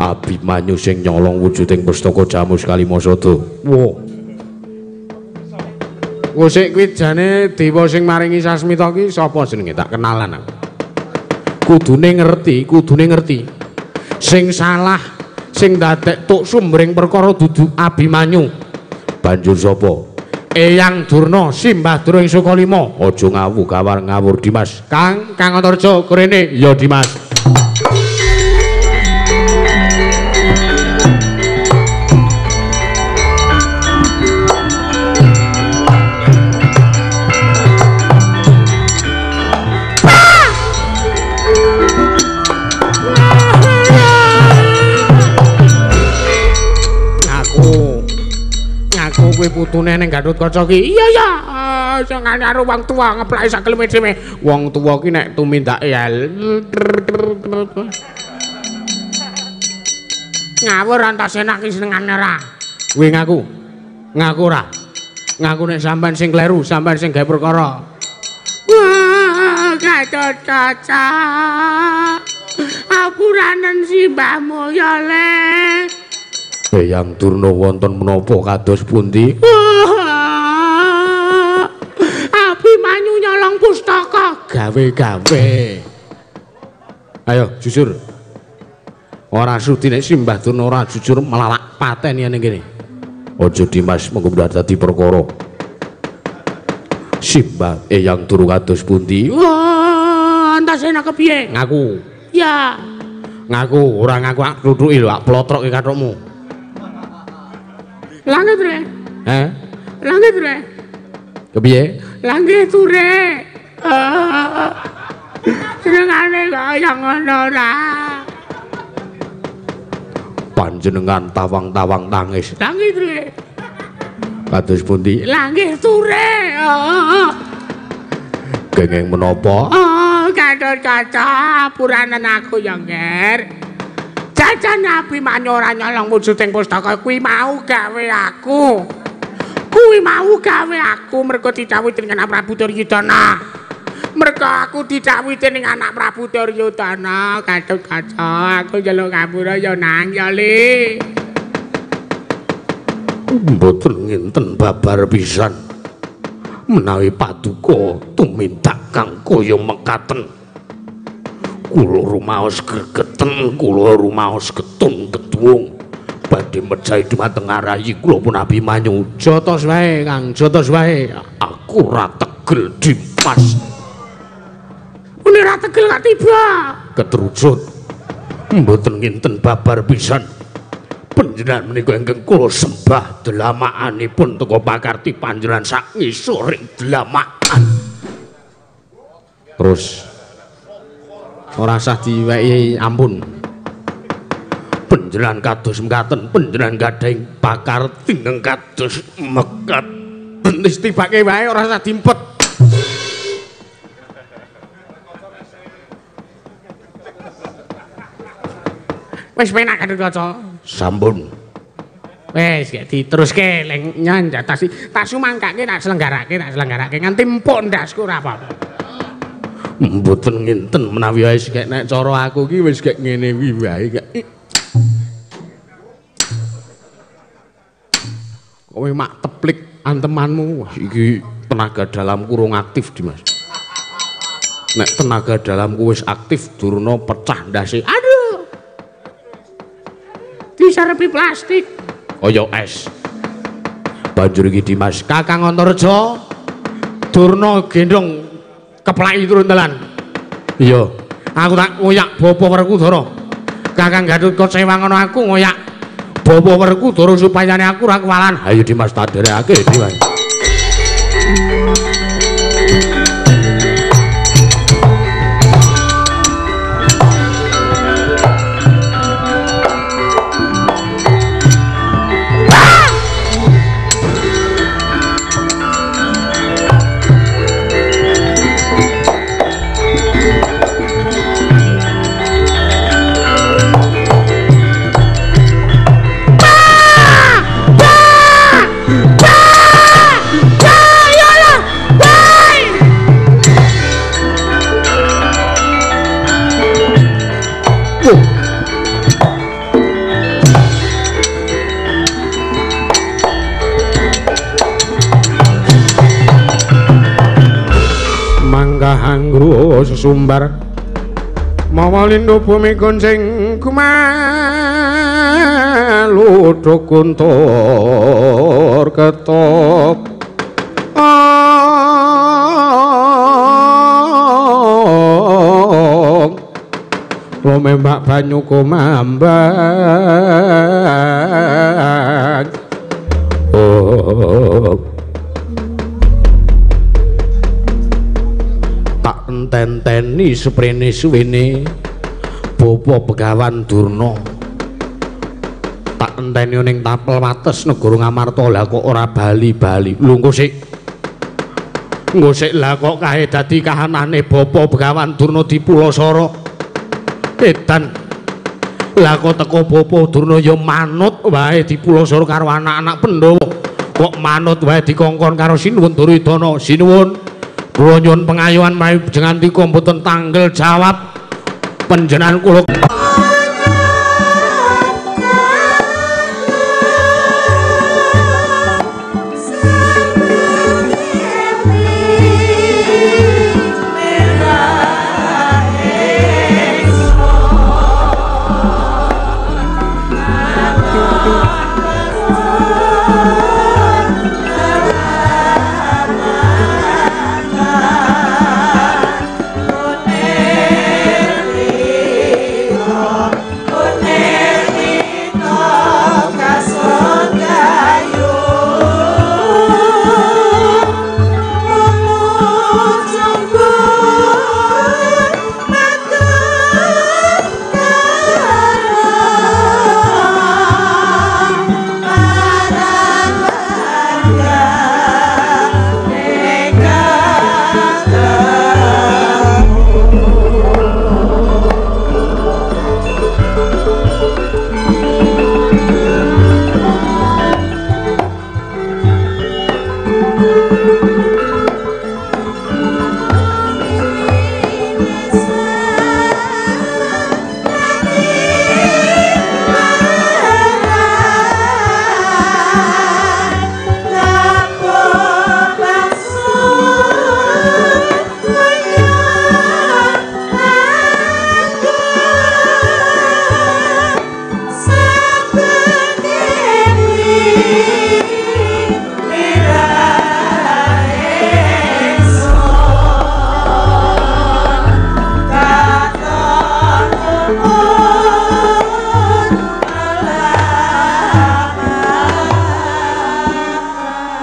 Abimanyu sing nyolong wujuding pustaka Jamus Kalimasada. Wah. Sik kuwi jane dewa sing maringi sasmita ki sapa jenenge? Tak kenalan aku. Kudune ngerti, kudune ngerti. Sing salah, sing dadek tuk sumbering perkara dudu Abimanyu. Banjur sapa? Eyang Durna, Simbah Durna ing Sukalima. Aja ngawu gawar ngawur Dimas. Kang, Kang Antarja krene. Ya Dimas. Kuwi putune ning Gatotkaca ki. Iya ya, sing karo wong tuwa ngeplaki sak keleme dhewe. Wong tuwa ki nek tumindake ngawur Antasena ki senengane ora. Kuwi ngaku. Ngaku ora. Ngaku nek sampean sing kleru, sampean sing gawe perkara. Wah, Gatotkaca. Apuranen simbahmu ya, Le. Eyang Durna wonten menapa kados pundi? Abimanyu nyolong pustaka. Gawe-gawe. Ayo jujur. Ora sudi nek Simbah Durna ora jujur melalak pateni ning kene. Aja Dimas mengko dadi perkara. Simbah Eyang Durna kados pundi? Wah, Antasena kepiye? Ngaku. Ya. Ngaku, ora ngaku ak tutuki lho, ak plotroke kathokmu. Langit re. Heh? Langit re. Kepiye? Langit ture. Senengane kaya ngono ora. Panjenengan tawang-tawang tangis. Langit re. Kados pundi? Langit ture. Kenging menapa? Oh, Gatotkaca, puranen aku ya, Nger. Jajan Abimanyu ora nyolong wujuding pustaka kuwi mau gawe aku. Kuwi mau gawe aku mergo didhawuhi dening anak Prabu Duryudana. Mergo aku didhawuhi dening anak Prabu Duryudana, Gatotkaca, aku njaluk ngapura ya nang ya, Le. Mboten ngenten babar pisan. Menawi paduka tumindak kang kaya mekaten. Kula rumaos gregeten, kula rumaos getun keduwung. Badhe mejahi dumateng arayi kula pun Abimanyu. Jotos wae, Kang, jotos wae. Aku ora tegel Dimas. Uni ora tegel kok tiba. Ketrucut. Mboten nginten babar pisan. Panjenengan menika ingkang kula sembah delamakanipun teka pakarti panjenengan sak ngisoring delamakan. Terus ora usah diwehi ampun. Panjenengan kados mekaten, panjenengan gadhahi pakarti ingkang kados mekaten. Wis tibake wae ora usah dimpet. Wis penak Gatotkaca. Sampun. Wis gek diteruske leng nyanjat tas tak sumangkake tak selenggarake nganti empuk ndasku ora apa-apa. Mboten nginten menawi wis gek nek cara aku ki wis gek ngene kuwi wae gek. Kowe mak teplik antemanmu. Wah iki tenaga dalamku urung aktif Dimas. Nek tenaga dalamku wis aktif Durna pecah ndase. Aduh. Disarepi plastik kaya es. Banjur iki Dimas Kakang Antarja Durna gendong keplaki turun dalan. Iya, aku tak ngoyak Bapak Werkudara. Kakang Gatotkaca sewang ana aku ngoyak Bapak Werkudara supayane aku ora kewalan. Ayo Dimas tak derekake Dimas. Panggah anggrua sesumbar mawa lindhu bumi gonceng gumaludhuk guntur ketok. Lumembak banyu kumambang. Oh. Tak enten-enteni seprene suwene Bapa Begawan Durna. Tak enteni ning tapel wates negara Ngamarta, lah kok ora bali-bali. Lho engko sik. Engko sik lah kok kae dadi kahanane Bapa Begawan Durna di Pulasara. Edan. Lah kok teko Bapa Durna ya manut wae di Pulasara karo anak-anak Pandhawa. Kok manut wae dikongkon karo Sinuwun Duryudana. Sinuwun, kula nyuwun pengayuhan mawi panjenengan mboten tanggel jawab panjenengan kula.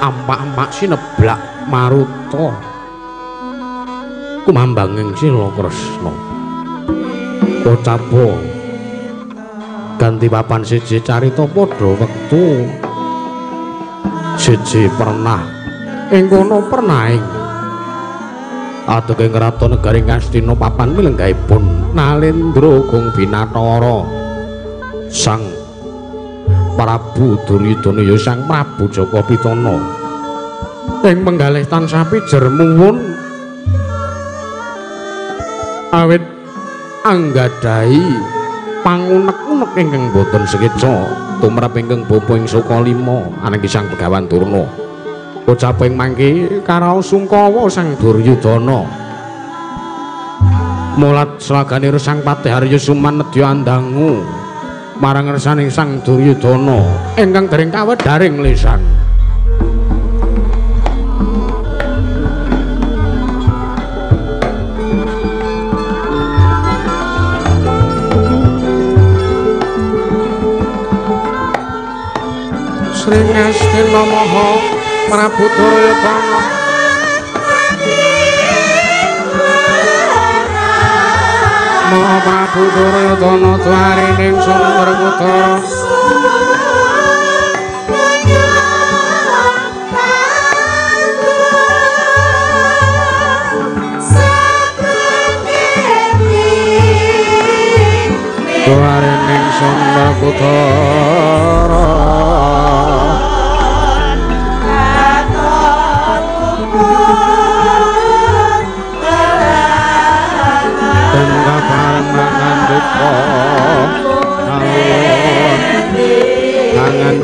Ampak-ampak sineblak maruta kumambanging sila Kresna. Kocapo ganti papan siji carita padha wektu siji pernah ing kono pernahing ateking kraton negari Ngastina papan milenggahipun Nalendra Gong Binatara Sang Prabu Duryudana ya Sang Prabu Jaka Pitana ing penggalih tansah pijer muwun awit anggadhahi pangunek-unek ingkang boten sekeca tumrap ingkang bapa ing Sukalima ananging Sang Begawan Durna. Kocap ing mangke karaos sungkawa Sang Duryudana mulat slaganira Sang Patih Arya Suman nedya andangu marang ngersaning Sang Duryudana ingkang dereng kawedharing lisan. Sri Ngastina Maha Prabu Duryudana Maha Prabu Duryudana dwarining Sumber Kutara dwarining Sumber Kutara. Angan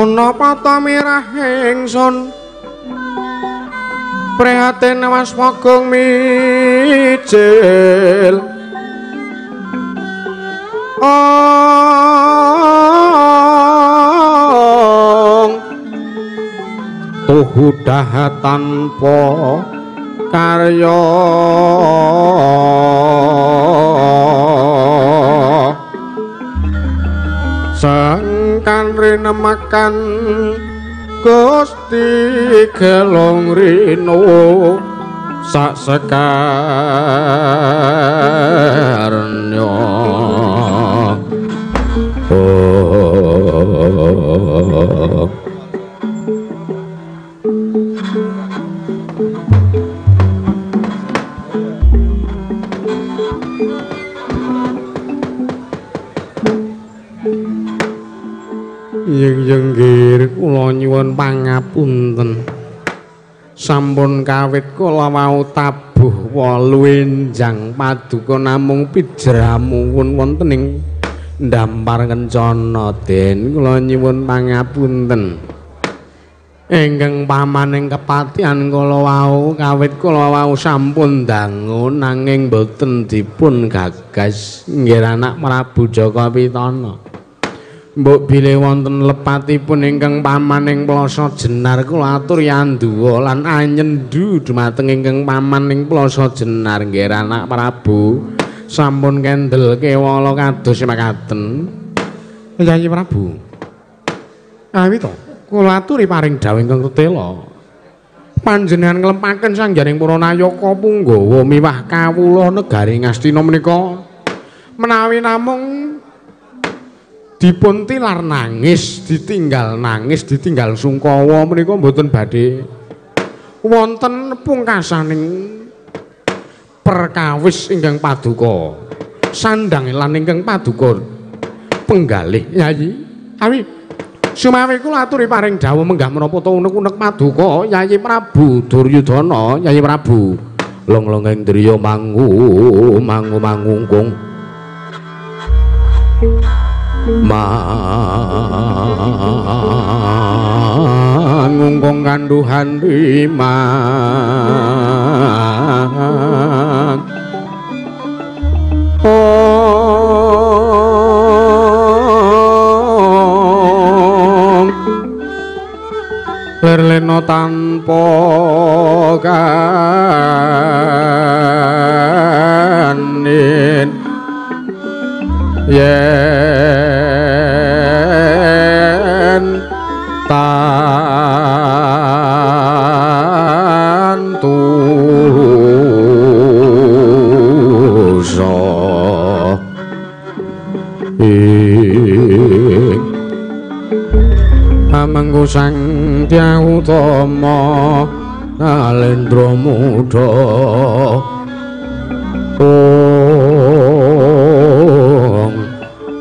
Punapa ta mirah ingsun prihatin was wagung mijil. Ong tuhu daha tanpa karya sangkan rinemakan Gusti Gelong Rino sak sekarnya. Oh. Yung nggih kula nyuwun pangapunten. Sampun kawit kula wau tabuh wolu enjang paduka namung pijramuwun wonten ing ndampar kencana den kula nyuwun pangapunten. Ingkang pamaning kepatihan kula wau kawit kula wau sampun dangu nanging boten dipun gagas nggih anak Prabu Jaka Pitana. Mbok bilih wonten lepatipun ingkang paman ing Plaza Jenar kula atur yanduwa lan anyendu dumateng ingkang paman ing Plaza Jenar nggih anak Prabu sampun kendel kewala kados mekaten. Yayi Prabu, awi to kula aturi paring dawuh ingkang tetela. Panjenengan nglempaken sanggaring para nayaka punggawa miwah kawula negari Ngastina menika menawi namung dipun tilar nangis, ditinggal nangis, ditinggal sungkawa menika mboten badhe wonten pungkasaning perkawis ingkang paduka sandhang lan ingkang paduka penggalih. Yayi, awi sumawi kula aturi paring dawuh menggah menapa ta unek-unek paduka Yayi Prabu Duryudana. Yayi Prabu long-longeng driya mangu mangu mangungkung mangungkung kanduhan rimang. Ong lerlena tanpa kanin yen tan tusa ing amangku Sang Hyang Utama Nalendra Muda. Ong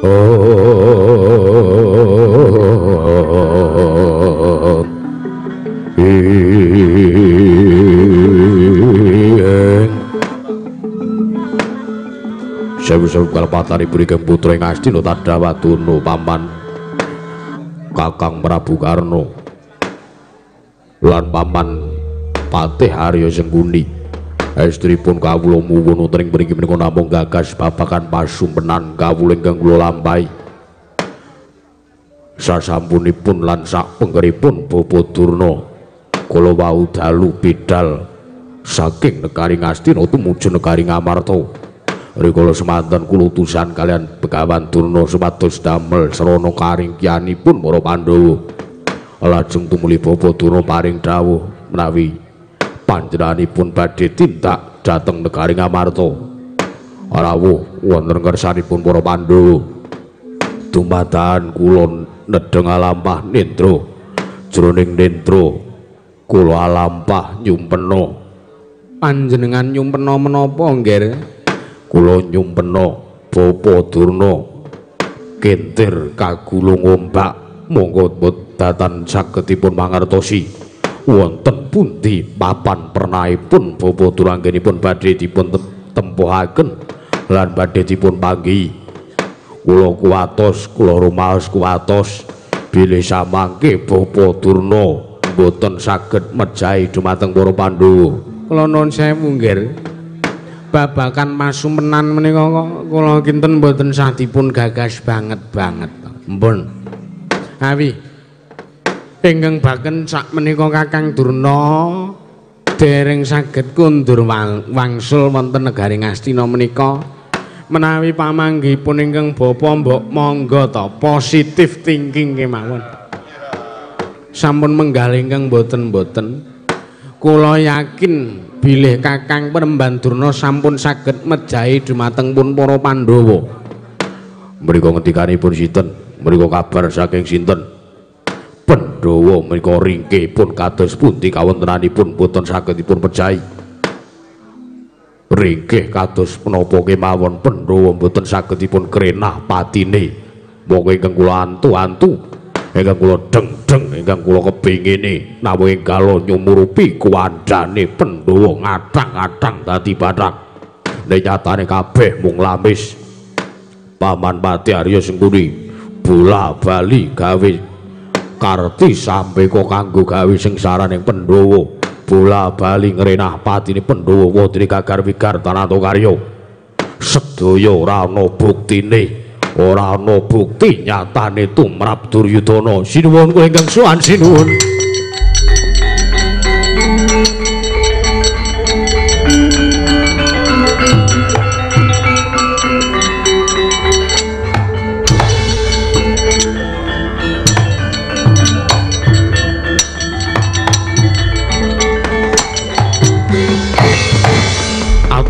ong ing sewu-sewu kalpatanipun ingkang putra ing Astina Tadawatuna paman Kakang Prabu Karna lan paman Patih Arya Sengkuni. Estripun kawula muwun wonten ing mriki menika namung gagas babagan pasumpenan kawula ingkang kula lampahi. Sasampunipun lan sakpengkeripun Bapa Durna kula wau dalu bidal saking negari Ngastina tumuju negari Ngamarta. Rikala semanten kula utusan kalian Begawan Durna supados damel srana karingkiyanipun para Pandhawa. Lajeng tumuli Bapa Durna paring dawuh menawi panjenenganipun badhe tindak dhateng negari Ngamarta. Rawuh wonten ngersanipun para Pandhawa. Dumadakan kula nedheng alampah nendra, jroning nendra kula alampah nyumpena. Panjenengan nyumpena menapa, Nggih? Kula nyumpena Bapa Durna kentir kagulung ombak monggo datan saged dipun mangertosi wonten pundi papan pernaipun Bapa Durna anggenipun badhe dipun tempuhaken lan badhe dipun panggihi. Kula kuwatos, kula rumaos kuwatos Bilih samangke Bapa Durna mboten saged mejahi dumateng para Pandhawa. Kula nuwun sewu nggih. Babakan pasumenan menika kula kinten mboten sah dipun gagas banget-banget. Mpun. Awi ingkang baken sak menika Kakang Durna dereng saged kundur wangsul wonten negari Ngastina menika. Menawi pamanggihipun ingkang bapa mbok monggo to positif thinking kemawon. Sampun menggal ingkang boten-boten. Kula yakin bilih Kakang Penemban Durna sampun saged mejahi dumateng pun para Pandhawa. Mriku ngendikanipun sinten? Mriku kabar saking sinten? Pandhawa menika ringkihipun kados pundi kawontenanipun boten saged dipun pejahi. Ringkih kados menapa kemawon Pandhawa mboten saged dipun krenah patine. Monggo ingkang kula antu-antu, ingkang kula deng-deng, ingkang kula kepingini namung enggalo nyumurupi kuwandane Pandhawa ngathang-athang dadi bathang. Nek nyatane kabeh mung lamis. Paman Pati Arya Sengkuni bola bali gawe karti sampeka kanggo gawe sengsaraning Pandhawa. Bola bali ngrenah patine Pandhawa wonten gagar wigar tanata karya. Sedaya ora ana buktine, ora ana bukti nyatane tumrap Duryudana. Sinuwun kula ingkang sowan sinuwun.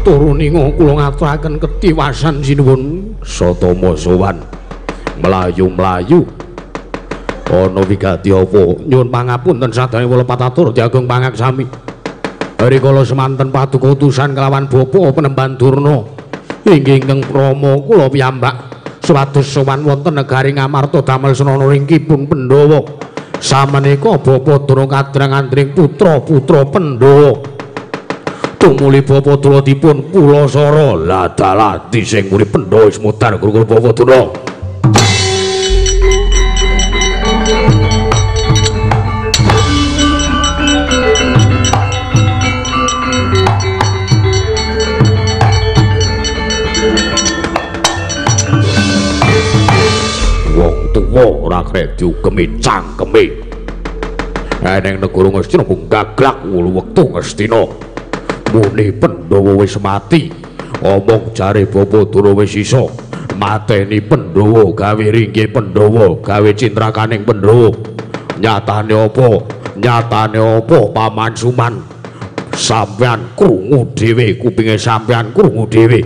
Turuninga kula ngaturaken ketiwasan sinuwun. Satama sowan mlayu-mlayu ana wigati apa? Nyuwun pangapunten sadaya kula patatur diagung pangaksami. Rikala semanten paduka utusan kelawan Bapa Penemban Durna inggih ingkang krama kula piyambak supados sowan wonten negari Ngamarta damel senana ringkipun Pandhawa. Samenika Bapa Durna kadrang andring putra-putra Pandhawa. Tumuli Bapa Durna dipun pulasara. Lah dalah di sing muni Pandhawa wis mudhar guru Bapa Durna. Wong tuwa ora krek diugemi cangkeme. Eneng negara Ngastina mung gaglak wolu wektu Ngastina. Muni Pandhawa wis mati, omong jare Bapa Durna wis iso mateni Pandhawa, gawe ringkih Pandhawa, gawe cintrakaning Pandhawa. Nyatane apa? Nyatane apa Paman Suman? Sampeyan krungu dhewe, kupinge sampeyan krungu dhewe.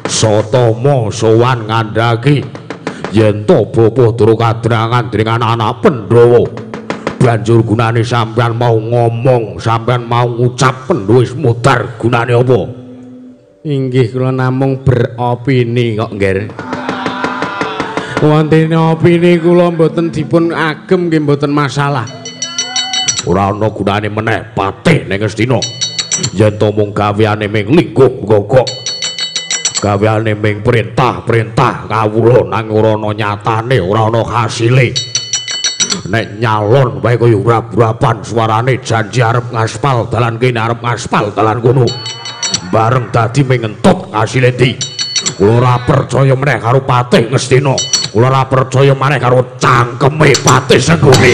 Satama sowan ngandhaki yen to Bapa Durna kadrangan dening anak-anak Pandhawa. Banjur gunane sampeyan mau ngomong, sampeyan mau ngucap Pandhawa wis mudhar, gunane apa? Inggih kula namung beropini kok nggih. Wonten opini kula mboten dipun agem nggih mboten masalah. Ora ana gunane meneh patih ning Ngastina. Yen to mung gaweane ming lingkup gogok. Gaweane ming perintah-perintah kawula nang ora ana nyatane, ora ana hasile. Nek nyalon wae kaya urap-urapan suarane janji arep ngaspal dalan kene arep ngaspal dalan kono. Bareng dadi ming ngentut hasile ndi? Kula ora percaya meneh karo Patih Ngastina. Kula ora percaya maneh karo cangkeme Patih Sengkuni.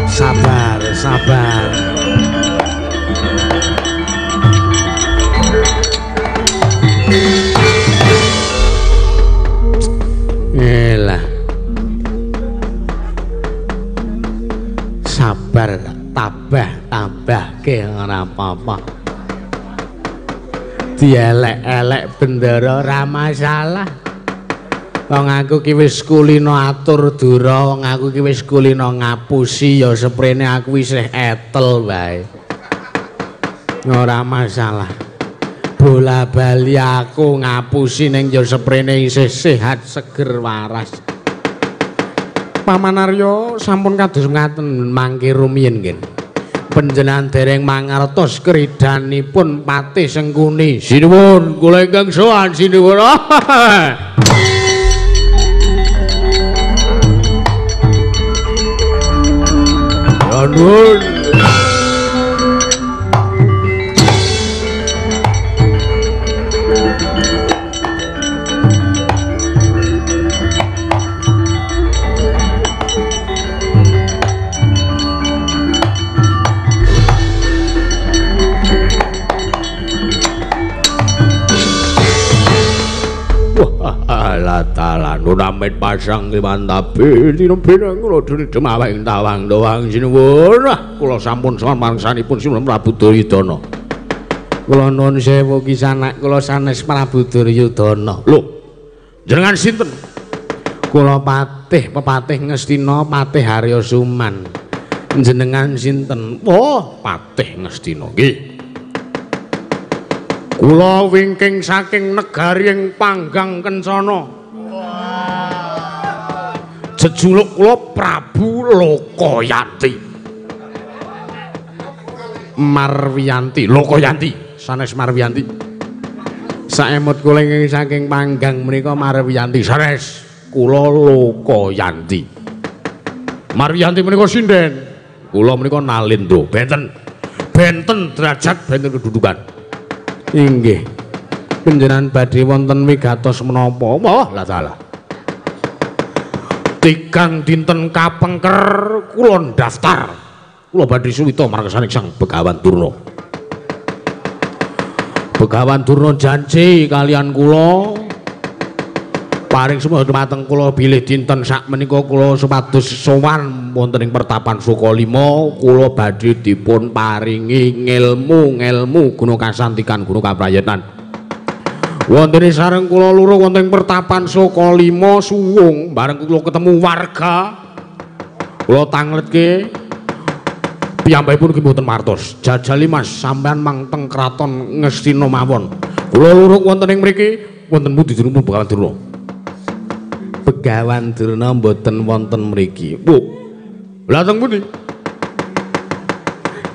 Sabar, sabar. Elah. Sabar, tabah, tabahke ora apa-apa. Dielek-elek bendara ora masalah. Wong aku ki wis kulino atur dura, wong aku ki wis kulino ngapusi ya seprene aku isih etel wae. Ora masalah. Bola bali aku ngapusi ning ya seprene isih sehat seger waras. Paman Arya sampun kados ngaten mangke rumiyin nggih. Panjenengan dereng mangertos kridanipun Patih Sengkuni. Sinuwun, kula ingkang sowan sinuwun. Nuwun. Talan amit pasang limantabe tinebinang kula dene demawing tawang tawang sinuwun. Kula sampun sowan mangsanipun Sinuwun Prabu Duryudana. Kula nuwun sewu kisanak, kula sanes Prabu Duryudana. Lho, jenengan sinten? Kula Patih Pepatih Ngastina, Patih Harya Suman. Jenengan sinten? Oh, Patih Ngastina. Nggih. Kula wingking saking negari ing Panggang Kencana. Jejuluk kula Prabu Lokayanti. Marwiyanti, Lokayanti, sanes Marwiyanti. Saemut kula ingkang saking Panggang menika Marwiyanti, sanes kula Lokayanti. Marwiyanti menika sinden? Kula menika Nalendra. Benten. Benten derajat, benten kedudukan. Inggih. Panjenengan badhe wonten wigatos menapa? Wah, lah salah. Tigang dinten kapengker kula ndaftar. Kula badhe suwita marang Sang Begawan Durna. Begawan Durna janji kalian kula paring sumangga dumateng kula bilih dinten sak menika kula supados sowan wonten ing pertapan Sukalima kula badhe dipun paringi ngelmu-ngelmu guna kasantikan guna kaprayetan. Wonten sareng kula loro wonten pertapan Sukalima suwung bareng kula ketemu warga kula tangletke piyambakipun ki mboten martos. Jajali Mas sampean mangteng kraton Ngastina mawon. Kula loro wonten ing mriki wonten pundi Durna Begawan Durna? Begawan Durna mboten wonten mriki. Bu. Lha teng pundi?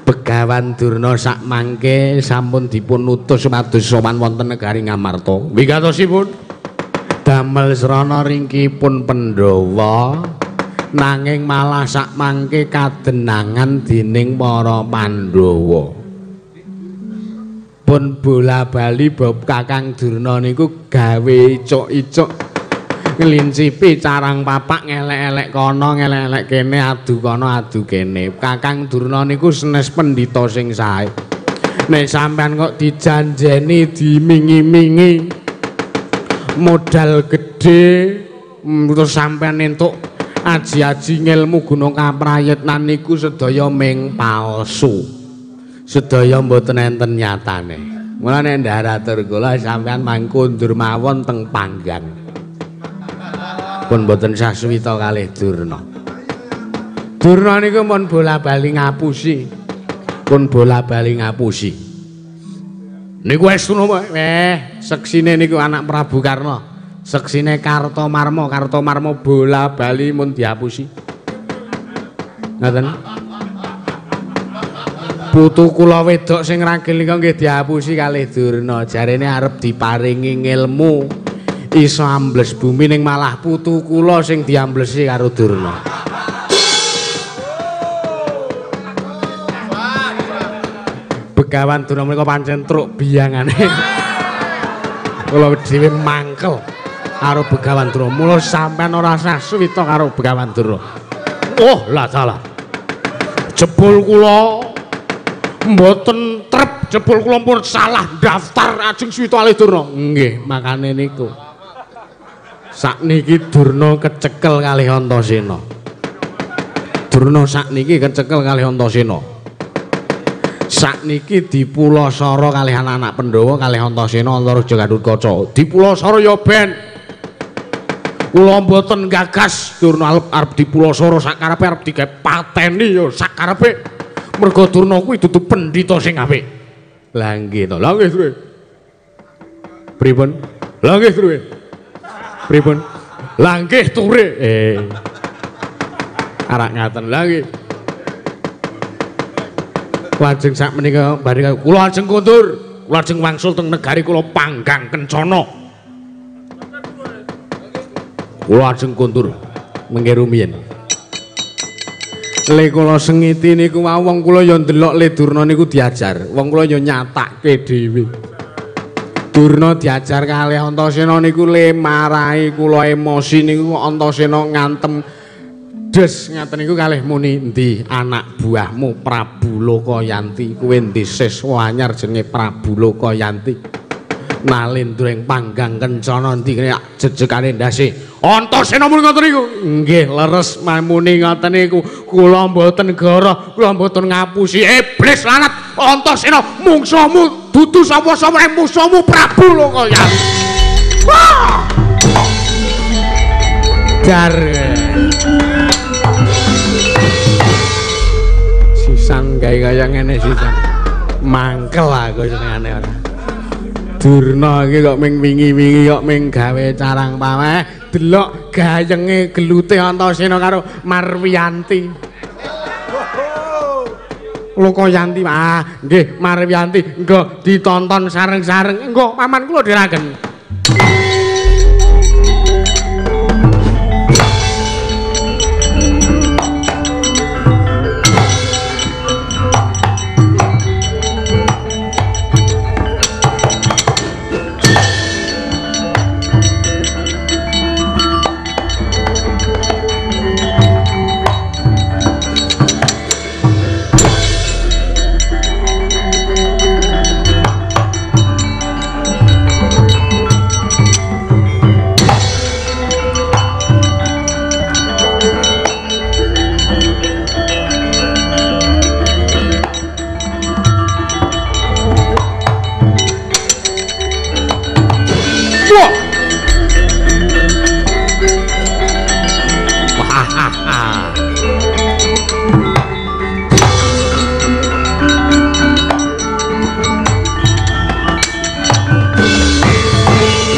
Begawan Durna sak mangke sampun dipun utus supados sowan wonten negari Ngamarta. Wigatosipun damel srana ringkipun Pandhawa nanging malah sak mangke kadenangan dening para Pandhawa. Pun bola-bali bab Kakang Durna niku gawe icuk-icuk ngelincipi carang papak ngelek-elek kono ngelek-elek kene adu kono adu kene. Kakang Durna niku senes pendhita sing sae. Nek sampean kok dijanjeni dimingi-mingi modal gedhe terus sampean entuk aji-aji ngelmu guna kaprayitnan niku sedaya ming palsu. Sedaya mboten enten nyatane. Mulane ndharatur kula sampean mangkundur mawon teng Panggang. Pun mboten saswita kalih Durna. Durna niku pun bola-bali ngapusi. Pun bola-bali ngapusi. Niku estu napa? Seksine niku anak Prabu Karna. Seksine Kartomarma, Kartomarma bola-bali mun diapusi. Ngoten. Putu kula wedok sing ragil niku nggih diapusi kalih Durna. Jarene arep diparingi ngelmu iso ambles bumi ning malah putu kula sing diamblesi karo Durna. Begawan Durna menika pancen truk biyangane. Kula dhewe mangkel karo Begawan Durna. Mula sampean ora sah suwita karo Begawan Durna. Oh, lah salah. Jebul kula mboten trep, jebul kula pun salah daftar ajeng suwita kalih Durna. Nggih, makane niku. Sakniki Durna kecekel kalih Antasena. Durna sakniki kecekel kalih Antasena. Sakniki dipulasara kalih anak-anak Pandhawa kalih Antasena Antareja Gatotkaca. Dipulasara ya ben. Kula mboten gagas Durna arep dipulasara sakarepe arep digawe pateni ya sakarepe. Merga Durna kuwi dudu pendhita sing apik. Lah nggih to. Lah nggih, Dru. Pripun? Lah nggih, Dru. Pripun? Lah nggih ture. Arak ngaten. Lah nggih. Lajeng sak menika bareng kula ajeng kondur, kula ajeng wangsul teng negari kula Panggang Kencana. Kula ajeng kondur mengke rumiyin. Le kula sengiti niku wau wong kula ya ndelok Le Durna niku diajar, wong kula ya nyatake dhewe. Durna diajar kalih Antasena niku le marahi kula emosi niku Antasena ngantem des ngaten niku kalih muni endi anak buahmu Prabu Lokayanti kowe endi siswa anyar jenenge Prabu Lokayanti nalendra ing Panggang Kencana endi kene jejegane ndase Antasena muni ngoten niku nggih leres mamuni ngoten niku kula mboten goroh kula mboten ngapusi iblis lanat Antasena mungsuhmu dudu sapa-sapa musuhmu Prabu Lokayanti. Wah dar sisan gawe kaya ngene sisan mangkel aku senengane ora. Durna iki kok ming wingi-wingi kok ming gawe carang paweh delok gayenge gelute Antasena karo Marwiyanti. Lokayanti ah nggih Marwiyanti engko ditonton sareng-sareng engko paman kula diraken.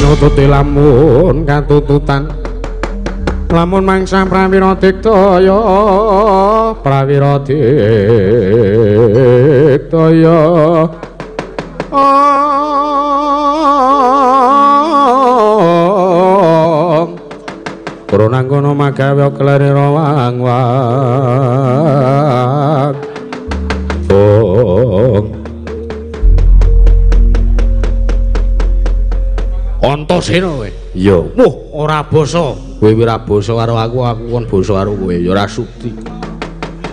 Nututi lamun katututan lamun mangsa prawira diktaya prawira diktaya Pronangkono magawe kelere rawang wang ong Antasena kowe. Iya. Wuh, ora basa. Kowe ora basa karo aku, aku kon basa karo kowe. Ya ora sudi.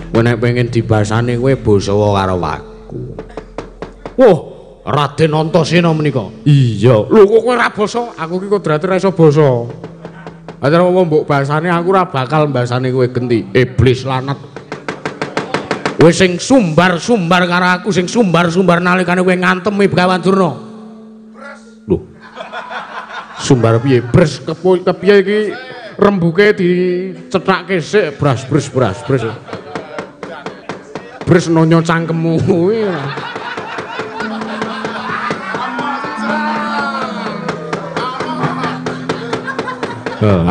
Kowe nek pengen dibasane kowe basa karo aku. Wuh, Raden Antasena menika. Iya. Lho kok kowe ora basa? Aku ki kodrate ora iso basa. Acara apa mbok basane aku ora bakal mbasane kowe genti. Iblis lanat. Kowe sing sumbar-sumbar karo aku, sing sumbar-sumbar nalikane kowe ngantemi Begawan Durna. Lho. Sumbar piye? Bres kepiye iki rembuke dicethake sik bras bres bras bres. Bres nonyo cangkemmu kuwi.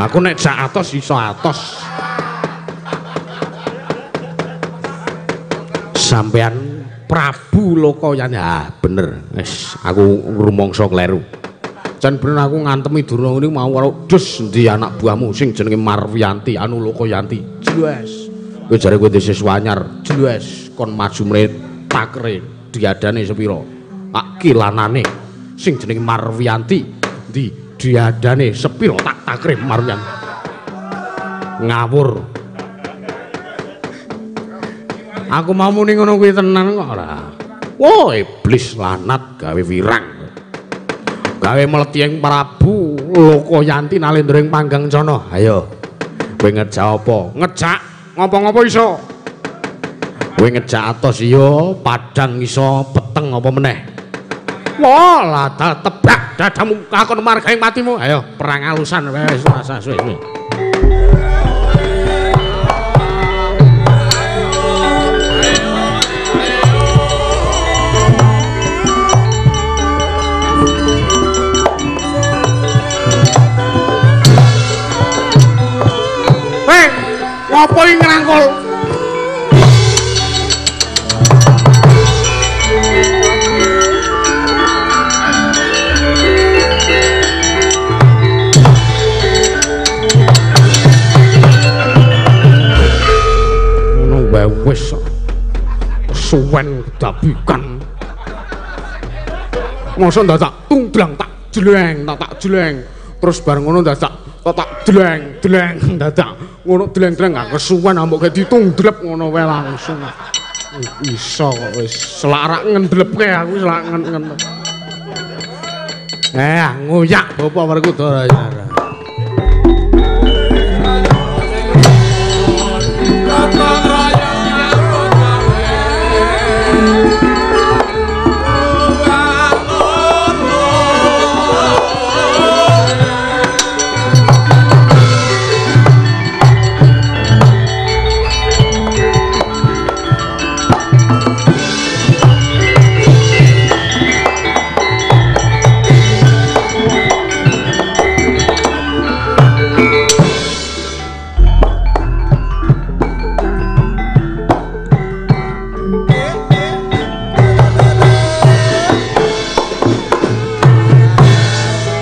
Aku nek jak atos iso atos. Sampean Prabu Lokayanti. Ah, bener. Wis, aku rumangsa kleru. Jan bener aku ngantemi Durna ngene mau karo dus endi anak buahmu sing jenenge Marwiyanti anu Lokayanti. Jelas. Kowe jare kowe siswa anyar. Jelas kon maju mrene takere diadane sepira. Tak kilanane sing jenenge Marwiyanti endi diadane sepira tak takre Marwiyanti. Ngawur. Aku mau muni ngono kuwi tenan kok ora. Wah, iblis lanat gawe wirang. Gawe mleti ing Prabu Lokayanti nalendra ing Panggang Kencana. Ayo. Kowe ngejak apa? Ngejak ngopo-ngopo iso. Kowe ngejak atos iya, padang iso, peteng apa meneh. Wah, lah tebak dadamu kakon margaing patimu. Ayo perang alusan wis rasa suwe. Ngopo iki ngrangkul? Wae wis suwen dabikan. Mosok dadak tungdlang tak jleng, tak jleng. Terus bareng ngono dadak tak jleng, jleng dadak. Ngono jleng-jleng gak kesuwen ambok ge ditungdlep ngono wae langsung. Iso kok wis selarak ngendlepke aku selak ngen-ngen. Ngoyak Bapak Werkudara.